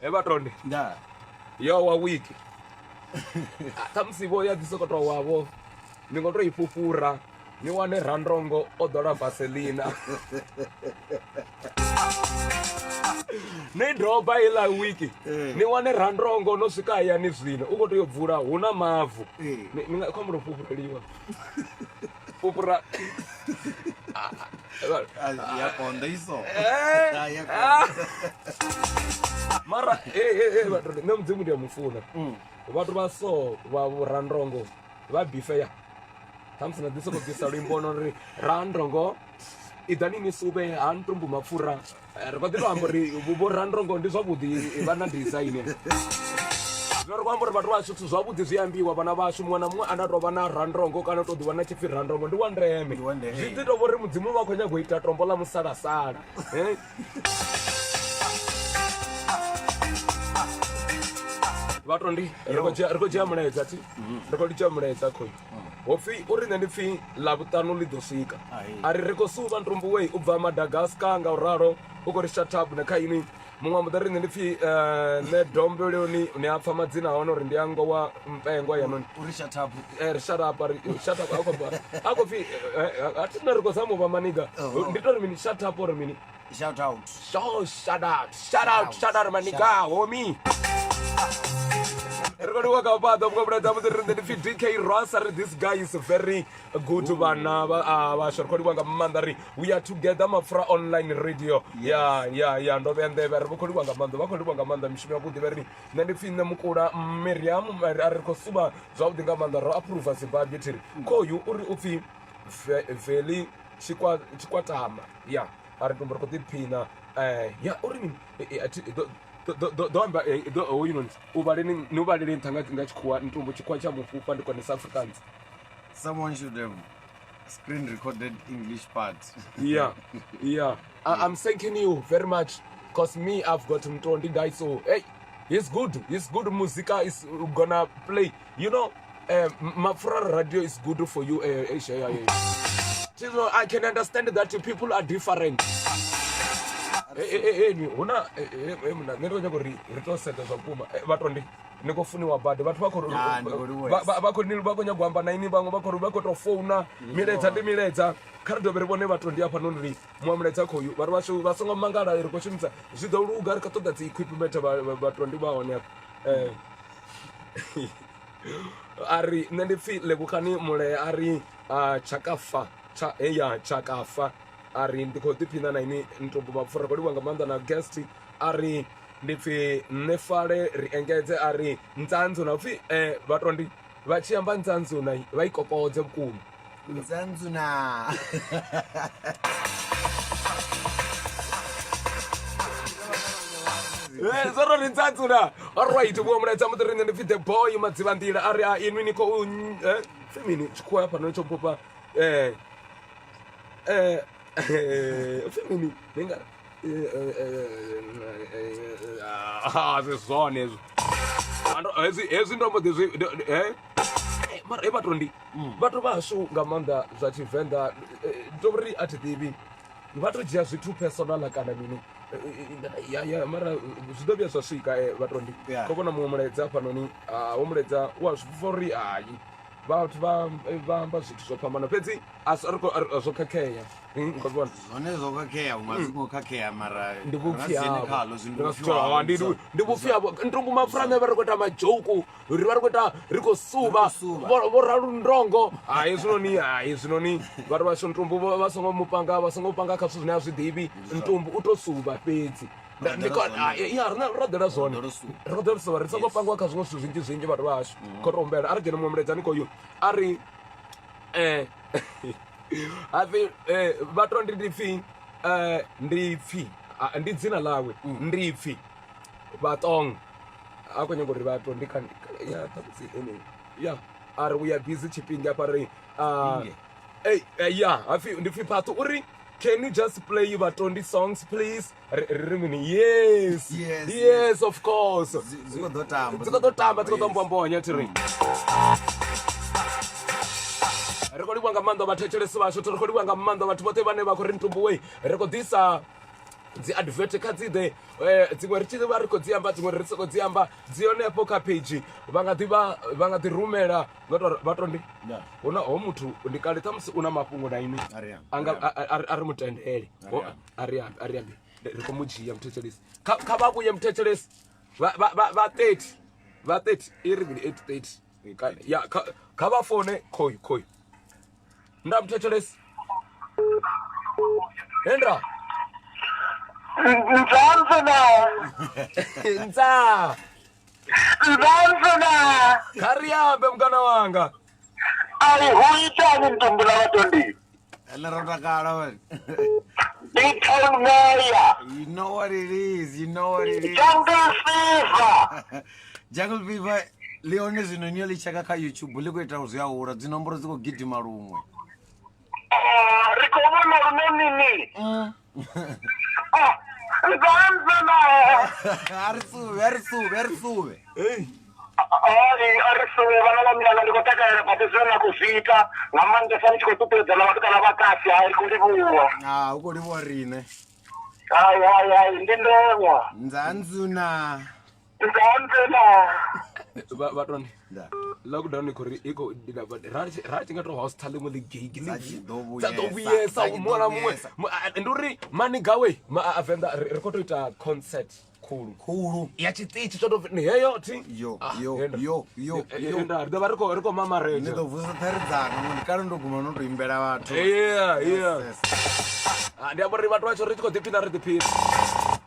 He vhatondi nda yo wa wiki khamusi vho ya ḓi sokou tou wavho ni ngo tou i fhufhura ni wane randongo o ḓola vaselina ni doba iḽa wiki ni wane randongo no swika hayani zwino u khou tea u bvula hu na mavu ni nga khombo fhufhureliwa fhufhura ya konḓa iso mara vhathu nṋe mudzimu ndi a mufuna vhathu vha so vha vhurandongo vha bifea khamusi na ḓi sokou bvisa luimbo no ri randongo iḓani ni suvhe ha ntumbu mapfura. Ri kho ḓi to amba uri vho randongo ndi zwavhuḓi vha na design. Zwino ri khou amba uri vhathu vha zwithu zwavhuḓi zwi ambiwa vhana vhashu muṅwe na muṅwe ane a tou vha na randongo kana u tou ḓi wana tshipfi randongo ndi wa ndeme. Zwi ḓi tou vha uri mudzimu vha khou nyaga u ita tombo ḽa musalasala. Vhatondi ri khou dzhia ri khou dzhia mulaedza thi ri khou dzhia mulaedza khoyu. Ho pfi uri nṋe ndi pfi ḽavhuṱanu ḽi ḓo swika. A ri ri khou suvha ntumbu wei u bva Madagascar nga u ralo u khou ri shut up na kha inwi. Muṅwe amba uri nṋe ndi pfi nṋe Dombeloni ni a pfa madzina a hone uri ndi a ngo wa Mpengwa ya noni. Uri shut up. Ri shut up ri shut up a khou a khou pfi a thi na ri khou zama u vha maniga. Ndi tori mini shut up or mini? Shout out. So shout out, shout out, shout out maniga homie. Ri khou livhuwa kha vhaḓo vhuṅwe vhulaedza vhuḓi ri ndi pfi DK Ross ri this guy is very good vhana vhashu ri khou livhuwa nga maanḓa ri we are together Mapfura online radio ya ya ya ndo vhea nḓevhe ri khou livhuwa nga maanḓa vha khou livhuwa nga maanḓa mishumo yavhuḓi vha ri nṋe ndi pfi nṋe mukula Miriam a ri khou suvha zwavhuḓi nga maanḓa ro approve Zimbabwe thiri khoyu uri u pfi Veli Tshikwatama ya a ri ntumbu ri khou ḓiphina ya uri mini ḓo amba hoyu u vhaleni ni u vhalele nṱha nga tshikhuwa ntumbu tshikhuwa tsha mufhufha ndi konesa Afrikaans. Someone should have screen recorded English part. Yeah, yeah. I'm thanking you very much because me, I've got Mtondi guy, so hey, he's good. He's good. Muzika is gonna play. You know, Mapfura radio is good for you. You know, I can understand that people are different. Huna nṋe ndi khou nyaga uri ri to sedza zwa vhukuma vhatondi ni khou funiwa badi vhathu vha khou vha khou vha khou nyaga u amba na ini vhaṅwe vha khou vha khou tou founa milaedza ndi milaedza kha ri dovhe ri vhone vhatondi hafhanoni ri muṅwe mulaedza khoyu vhathu vhashu vha songo mangala ri khou shumisa zwi ḓo luga ri khou ṱoḓa dzi equipment vhatondi vha hone hafha. A ri nṋe ndi pfhi Levhukani Mulea, a ri tshakafa tsha heya tshakafa, a ri ndi khou ḓiphina na ini ntumbu mapfura, khou livhuwa nga maanḓa na guest. A ri ndi pfhi nṋe fale ri engedze, a ri nzanzu na pfhi vhatondi vha tshi amba nzanzu na vha i kokodze vhukuma. Nzanzu na. Eh, zwo ro ri nzanzu na. Alright, vhuwa mulaedza muḓi riṋe ndi pfhi the boy madzivha nḓila, a ri a inwi ni khou pfhi mini tshikhuwa hafhanoni tsho mpfhufha pfhi mini ni nga si zwone hezwi. Hezwi hezwi ndo mbo ḓi zwi mara he vhatondi vhathu vha hashu nga maanḓa zwa tshivenḓa to uri a thi ḓivhi vha to dzhia zwithu personal kana mini. Ya ya mara zwi ḓo vhuya zwa swika vhatondi. Kho vhona muṅwe mulaedza hafhanoni, wo mulaedza wa zwi pfha uri hai vhathu vha vha amba zwithu zwo fhambana, fhedzi a si ri khou zwo khakhea. Khou vhona zwone zwo khakhea huṅwe a zwi ngo khakhea, mara ndi vhupfhi ra dzhene havho. khaḽo zwi ndi Ndi vhupfhi havho. ndi vhupfhi havho. Ntumbu mapfura ane vha ri khou ita madzhouku, ri vha ri khou ita ri khou suvha vho ralundongo. Hai hezwinoni, hai hezwinoni vhathu vhashu ntumbu vha songo mu panga, vha songo panga kha zwithu zwine a zwi ḓivhi. Ntumbu u to suvha fhedzi. Ya rina ro ḓela zwone, ro ḓela suvha, ri songo pangiwa kha zwiṅwe zwithu zwinzhi zwinzhi vhathu vhashu. Kho to humbela a ri dzhene muṅwe mulaedza ni khoyu, a ri hapfi vha to ndi pfi ndi pfi ndi dzina ḽawe ndi pfi Vhatong, a khou nyanga uri vha to ndi kha ya ṱhamusi ene ya a ri we are busy tshifhinga hafha ri ya hapfi ndi pfi Phathu uri can you just play Vhatondi songs please? Ri ri mini? Yes, Yes, yes, of course. Dzi khou ḓo tamba, dzi khou ḓo tamba, dzi khou ḓo mbombonya thi ri. Ri khou livhuwa nga maanḓa vhathetshelesi vhashu, ri khou livhuwa nga maanḓa vhathu vhoṱhe vhane vha khou ri ntumbuwe. Ri khou ḓisa dzi advert kha dzi ḓe, dziṅwe ri tshi vha ri khou dzi amba, dziṅwe ri sokou dzi amba, dzi hone hafho kha page, vha nga ḓi vha vha nga ḓi rumela nga tou vha tondi hu na ho muthu ndi kale ṱhamusi u na mafhungo na inwi anga a ri mutendele a ri ambe, a ri ambe ri khou mu dzhia muthetshelesi kha kha vha vhuye muthetshelesi vha vha vha 30 vha 30 i ri 8:30 ya kha kha vha fone khoyu khoyu nda muthetshelesi hendra Nzanzu na. Ntsa. Nzanzu na. Kha ri ambe mukana wanga. Ai hu itani ntumbu la vhatondi. Ene ro takala wena. Big Town Mayor. You know what it is, you know what it is. Jungle Fever. Jungle Fever ḽi hone zwino ni yo ḽi tsheka kha YouTube ḽi khou ita zwi a hula dzi nomboro dzi khou gidima luṅwe. Ah, ri khou vhona lune mini? Ah, nzanzu na. A ri suvhe, a ri suvhe, a ri suvhe. Hey. Hai, a ri suvhe vhana vha mina ndi khou takalela badi zwine na khou zwi ita nga maanḓesa ni tshi khou ṱuṱuwedza na vhatukana vha kasi. Hai, ri khou livhuwa. Ah, u khou livhuwa riṋe. Hai, hai, hai, ndi ndeṅwa. Nzanzu na. Nzanzu na. Vha vha toni Nda. lockdown i khou ri i khou dina badi ra tshi ra tshi nga to hosta ḽiṅwe ḽi gigi Dza ḽi tshi ḓo dza ḓo vhuyesa, vhuyesa dza tshi ḓo muṅwe na muṅwe. vhuyesa. Ndi uri maniga we ma a Venḓa ri khou tou ita concert khulu Khulu. ya tshiṱitshi tsho tou ndi heyo thi Yo, Ah, yo, henda. yo, yo, yo. Henda, ri ḓo vha ri khou ri khou Ni mamaredza. ḓo vusa ṱhari dzanga ngori kale ndo guma no tou imbela vhathu. Yeah, yeah. Yes, yes. Ah, ndi amba uri vhathu vha tsho ri tshi khou ḓiphina ri ḓiphina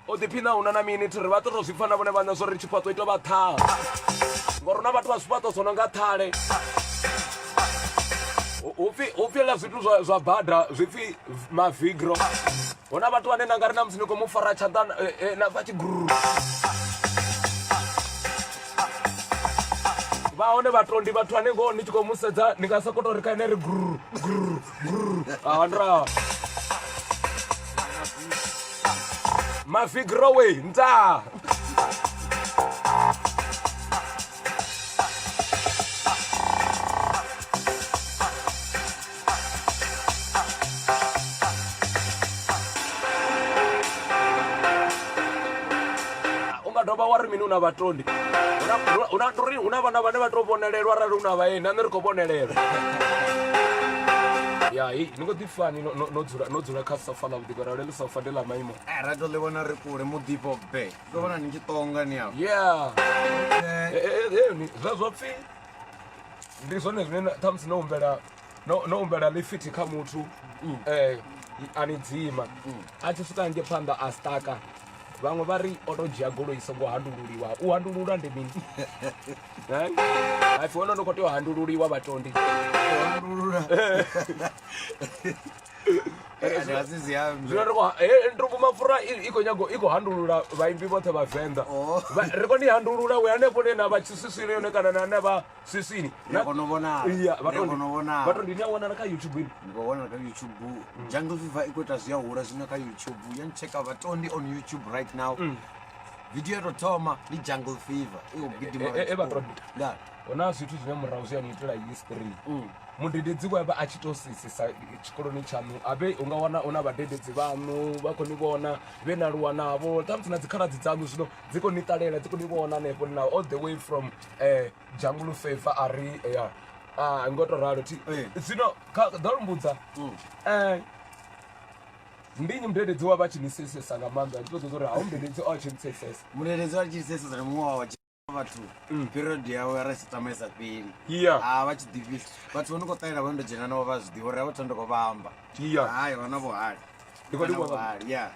u ḓiphina huna na mini thi ri vha ṱo zwi pfa na vhone vhaṋe zwo ri tshifhaṱo ito vha ṱhaha ngori na vhathu vha zwifhaṱo zwo no nga ṱhale hupfi hupfi hezwiḽa zwithu zwa zwa bada zwi pfi mavigro hu na vhathu vhane na nga ri na musi ni khou mu fara tshanḓa na pfa tshi grrr. Vha hone vhatondi vhathu vhane ngoho ni tshi khou mu sedza ni nga sokou tou ri kha ene ri grrr grrr grrr. Ah, nda mavigro we nda u nga dovha wa ri mini una vhatondi huna uri huna vhana vhane vha tou vhonelelwa arali hu na vhaeni na nṋe ri khou vhonelelwa. Ya hei ni ngo ḓi fani no- no- no dzula no dzula kha sofa ḽa vhuḓi ngoralo ḽi sofa ndi ḽa maimo. Eh, ra to ḽi vhona ri kule muḓifho be to vhona ni tshi ṱonga ni afho. Yeah. Eh, eh, eh, ni- zwa zwa pfi ndi zwone zwine ṱhamusi no humbela no no humbela ḽifithi kha muthu a ni dzima a tshi swika nge phanḓa a staka vhaṅwe vha ri o to dzhia goloi i songo handululiwa u handulula ndi mini Eh? Hapfi hono no khou tea u handululiwa vhatondi. Handulula. Eh, a si zwi ambe. Zwino ri khou ntumbu mapfura i khou nyago i khou handulula vhaimbi vhoṱhe vha Venḓa. Oh. Ri khou ni handulula we hanefho ne na vha tshiswiswini yone kana na na vha swiswini. Ri a kona u vhonala. Iya, Ri a kona u vhonala. vhatondi ni a wanala kha YouTube ini. Ndi khou vhonala kha YouTube. Jungle Fever i khou ita zwi a hula zwino kha YouTube. Ya ntsheka vhatondi on YouTube right now. Video ya tou thoma ndi Jungle Fever. I khou gidima. E vhatondi. Nda. Hu na zwithu zwine murahu zwi a ni itela history. Mudededzi we a vha a tshi to sisisa tshikoloni tshaṋu a vhe u nga wana hu na vhadededzi vhaṋu vha khou ni vhona vhe na aluwa navho ṱhamusi na dzikhaladzi dzaṋu zwino dzi khou ni ṱalela dzi khou ni vhona hanefho na all the way from Jungle Fever a ri ya ngo to ralo thi zwino kha ḓo mbudza ndi nnyi mudededzi wa vha tshi ni sisisa nga maanḓa ndi ṱoḓa uri ha hu mudededzi o a tshi ni sisesa. Mudededzi wa tshi sisesa ndi muṅwe wa vhathu period yawe ra tshi tama isa fheli. Yeah. Ah, vha tshi ḓifhisa vhathu vho no khou ṱalela vho ndo dzhena navho vha zwi ḓivha uri havha vhathu ndo khou vha amba. Yeah. Hai vha na vhuhali. Ndi khou Vha na livhuwa nga- vhuhali, yeah.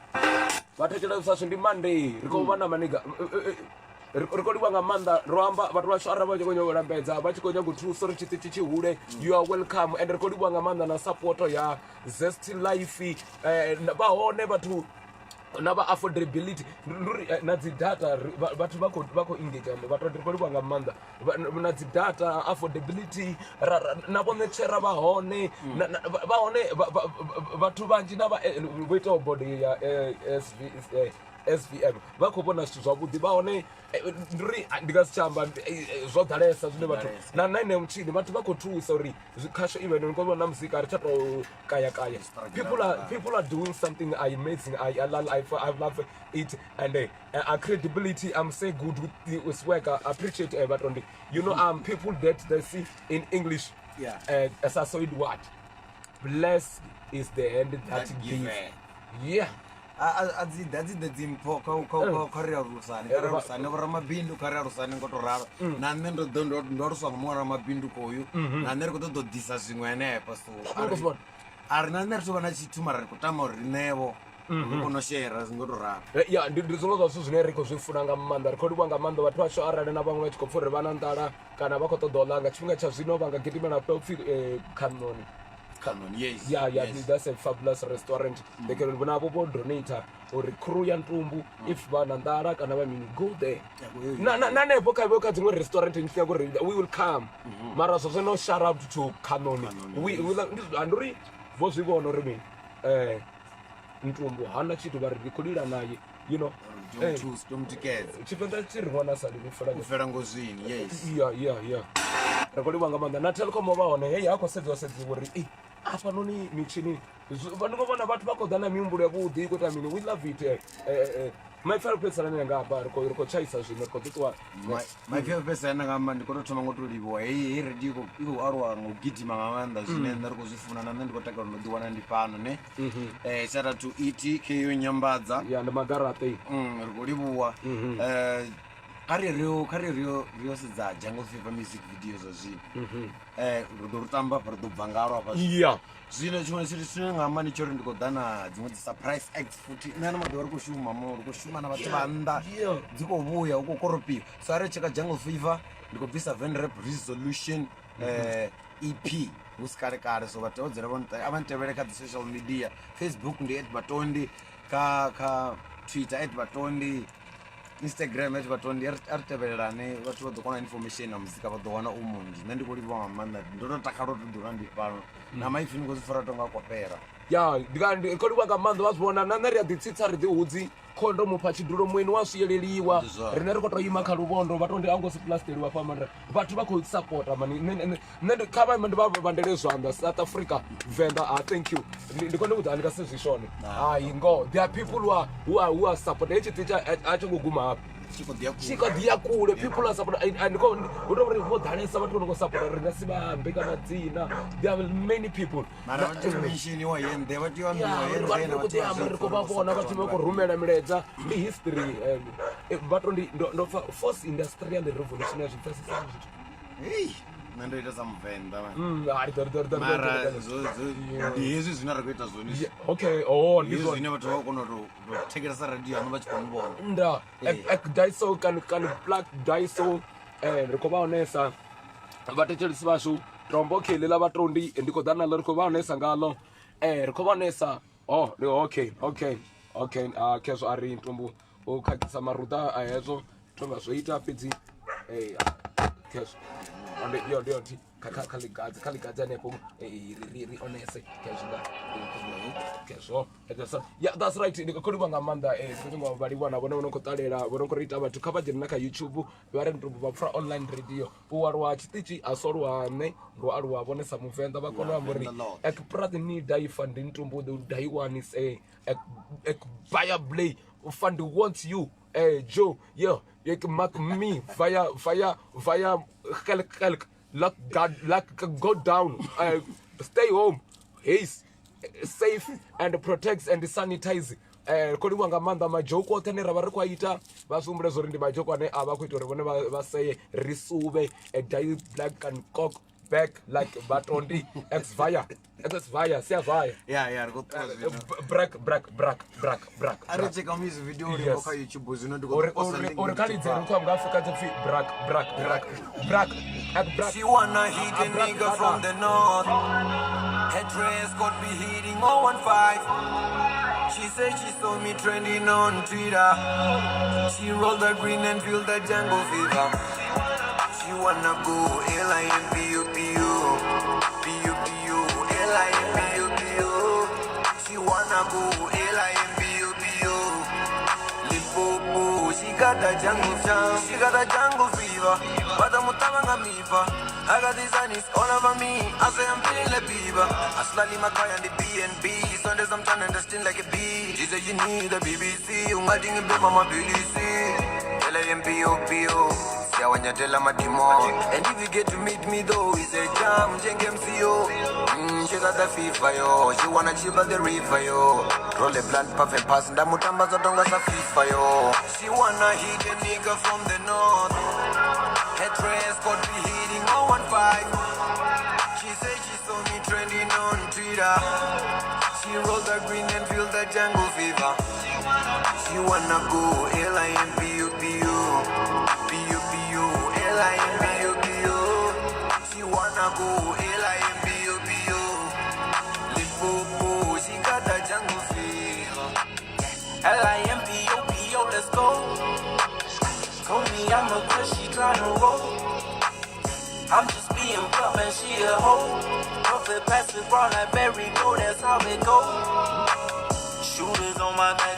Vha thetshelesa zwashu ndi Monday ri khou vha na maniga ri khou livhuwa nga maanḓa ro amba vhathu vhashu arali vha tshi khou nyaga u lambedza vha tshi khou nyaga u thusa uri tshiṱitshi tshi hule you are welcome and ri khou livhuwa nga maanḓa na support ya Zest Life vha hone vhathu na vha affordability ndi uri na dzi data vhathu vha khou vha khou engage vhathu ri khou livhuwa nga maanḓa na dzi data affordability na vho ṋetshera vha hone vha hone vhathu vhanzhi na vha vho itaho bodo ya SV SVM vha khou vhona zwithu zwavhuḓi vha hone ndi uri ndi nga si tsha amba zwo ḓalesa zwine vhathu na nine mutshini vhathu vha khou thusa uri khasho i vhe ni khou vhona muzika ri tsha tou kaya kaya. People are doing something amazing. I love it and credibility. I'm so good with the swag. I appreciate Vhatondi. You know, people that they see in English. Yeah. As I saw it, what blessed is the hand that gives. Yeah. A dzi ḓe dzimpho kha ri alusane, kha ri alusane vhoramabindu, kha ri alusane ngo to ralo. Na nṋe ndo ḓo ndo aluswa nga muṅwe ramabindu koyu, na nṋe ri khou ṱoḓa u ḓisa zwiṅwe henefha. So a ri na nṋe ri tou vha na tshithu mara ri khou tama uri riṋevho ri kone u shera ngo to ralo. Ya ndi zwiṅwe zwa zwithu zwine ri khou zwi funa nga maanḓa, ri khou livhuwa nga maanḓa vhathu vhashu arali na vhaṅwe vha tshi khou pfha uri vha na nḓala kana vha khou ṱoḓa u ḽa nga tshifhinga tsha zwino vha nga gidimela upfhi Khaṋoni. Khaṋoni, yes. Yeah, yeah, yes. That's a fabulous restaurant. They can vhona vho vho donate uri crew ya ntumbu if vha na nḓala kana vha mini go there. Na na na hanefho kha kha dziṅwe restaurant ni tshi uri we will come. Mara zwo zwino shout out to Khaṋoni. We ndi uri vho zwi vhona uri mini ntumbu hana tshithu vha ri ndi khou lila naye, you know. Tomutikedza. Tshivenḓa tshi ri ṅwana sa lili fela u fela ngozwini, yes. Yeah, yeah, yeah. Ri khou livhuwa nga maanḓa na Telkom vha hone heyi ha khou sedziwa sedziwa uri hafhanoni mitshini ndi khou vhona vhathu vha khou ḓa na mihumbulo yavhuḓi i khou ita mini, we love it. Maipfi a ri fhedzisela ane nga amba ri khou tshaisa zwino ri khou ḓi ṱuwa. Maipfi a fhedzisela ane nga amba ndi khou tou thoma ngo to livhuwa heyi radio i khou aluwa nga u gidima nga maanḓa zwine nṋe ri khou zwi funa na nṋe ndi khou takalela ndo ḓi wana ndi fhano ne. Shout out to ETK yo nyambadza. Ya ndi magaraṱa. Ri khou livhuwa. Kha ri ri yo sedza Jungle Fever music video zwa zwino. Ri ḓo lu tamba hafha, ri ḓo bva ngalo hafha. Yeah. Zwino tshiṅwe tshithu tshine nga amba ndi tsho uri ndi khou ḓa na dziṅwe dzi surprise acts futhi. Nṋe ano maḓuvha ri khou shuma mo, ri khou shuma na vhathu vha nnḓa, dzi khou vhuya hu khou koropiwa. So arali tsheka Jungle Fever ndi khou bvisa Venrap Resolution EP hu si kale kale, so vhathu vha dzula vha ntevhele kha dzi social media. Facebook ndi @vhatondi, kha Twitter @vhatondi, Instagram @vhatondi. A ri tevhelelane, vhathu vha ḓo kona information na muzika vha ḓo wana u munzhi. Nṋe ndi khou livhuwa nga maanḓa, ndo to takala u to ḓiwana ndi fhano na maipfi ni khou zwi fara tonga kopera. Ya ndi khou livhuwa nga maanḓa, vha zwi vhona na nṋe ri a ḓi tsitsa ri ḓi hudzi khondo mupha tshidulo mueni wa swieleliwa, rine ri khou tou ima kha luvhondo vha to ndi a ngo si plasteriwa fha mara vhathu vha khou sapota mani. Nṋe kha vha ndi vha vhandele zwanḓa South Africa Venḓa. Thank you. Ndi khou ni vhudza ndi nga si zwi shone. Hai ngoho there are people who are support. Hetshi tshiṱitshi a tshi ngo guma hafha. Tshi khou ḓi ya kule. Tshi khou ḓi ya kule. People are support and go hu tou ri vho ḓalesa vhathu vho no khou support, ri nga si vha ambe nga madzina. There are many people. Mara vha tea u menshiniwa here and there, vha tea u ambiwa here and there, ri khou ḓi amba, ri khou vha vhona vhathu vha khou rumela milaedza. Ndi history. Vha to ndi ndo pfa force industrial revolution ya zwi pfesesa zwithu. Hey, nṋe ndo ita sa muvenḓa man. Ri ḓo ri ḓo ri ḓo Mara ndi hezwi zwine ra khou ita zwone. Okay, oh, ndi hezwi zwone. zwine vhathu vha kona u tou thetshelesa radio yaṋu vha tshi khou ni vhona. Nda ek daiso kan plug daiso, ri khou vha honesa vhathetshelesi vhashu tombo kheli ḽa vhatondi, ndi khou ḓa naḽo, ri khou vha honesa ngaḽo, ri khou vha honesa. Oh, ndi okay, okay, okay. Ah, khezwo a ri ntumbu u khakhisa maruḓa a hezwo thoma zwo ita fhedzi, khezwo ndi yo ndi yo thi kha ḽigadze, kha ḽigadze hanefho, ri onese khezwo nga khezwo. Yeah, that's right. Ndi khou livha nga maanḓa, ndi khou vha livha na vhone vho no khou ṱalela, vho no khou ri ita vhathu kha vha dzhene na kha YouTube vha ri ntumbu vha pfha online radio. U aluwa tshiṱitshi a so aluwa nṋe, ndi u aluwa vhone sa muvenḓa vha kona u amba uri ek prat ni daifa ndi ntumbu ḓo daiwani se ek ek baya play fund wants you, Joe yo ek mark me via via via helk helk lock God lock go down, stay home, haze safe and protects and sanitize. Khou livhuwa nga maanḓa. Majoko oṱhe ane ra vha ri khou a ita vha zwi humbule zwa uri ndi majoko ane a vha khou ita uri vhone vha seye ri suvhe die black and cock back like vhatondi ex via ex via sia via. Ya, ri khou ṱuwa zwino. Break break break break break. A ri tsheka music video uri kha YouTube zwino ndi khou posta link. Uri kha lidze ri khou amba nga Afrika dzi pfi break break break break break. She wanna hit a nigga from the north. Her dress code be hitting 015. She said she saw me trending on Twitter. She rolled the green and feel the jungle fever. She wanna go L-I-M-P-U-P-U P-U-P-U L-I-M-P-U-P-U. She wanna go L-I-M-P-U-P-U Limpopo. She got the jungle, she got the jungle fever. But I'm mifa. I got these eyes all over me. I say I'm feeling like Bieber. I slightly my car and the B&B. Sundays I'm trying to understand like a bee. She said you need the BBC. Ungadingi be mama BBC. L-I-M-P-O-P-O. Siyawanyatela madimon. And if you get to meet me though, it's a jam, njenge MCO. She got the FIFA yo. She wanna chill by the river yo. Roll a blunt, puff and pass. Ndamutamba zotonga sa FIFA yo. She wanna hit a nigga from the north. Her dress code be hitting 015. She said she saw me trending on Twitter. She rolled the green and feel the jungle fever. She wanna go L-I-M-P-U-P-U P-U-P-U L-I-M-P-U-P-U. She wanna go L-I-M-P-U-P-U Limpopo. She got the jungle fever. L-I-M-P-O-P-O, let's go. Told me I'm a crush, she tryna roll. I'm just being bluff and she a hoe. Puff it, pass it round like Barry Go, that's how it go. Shooters on my back.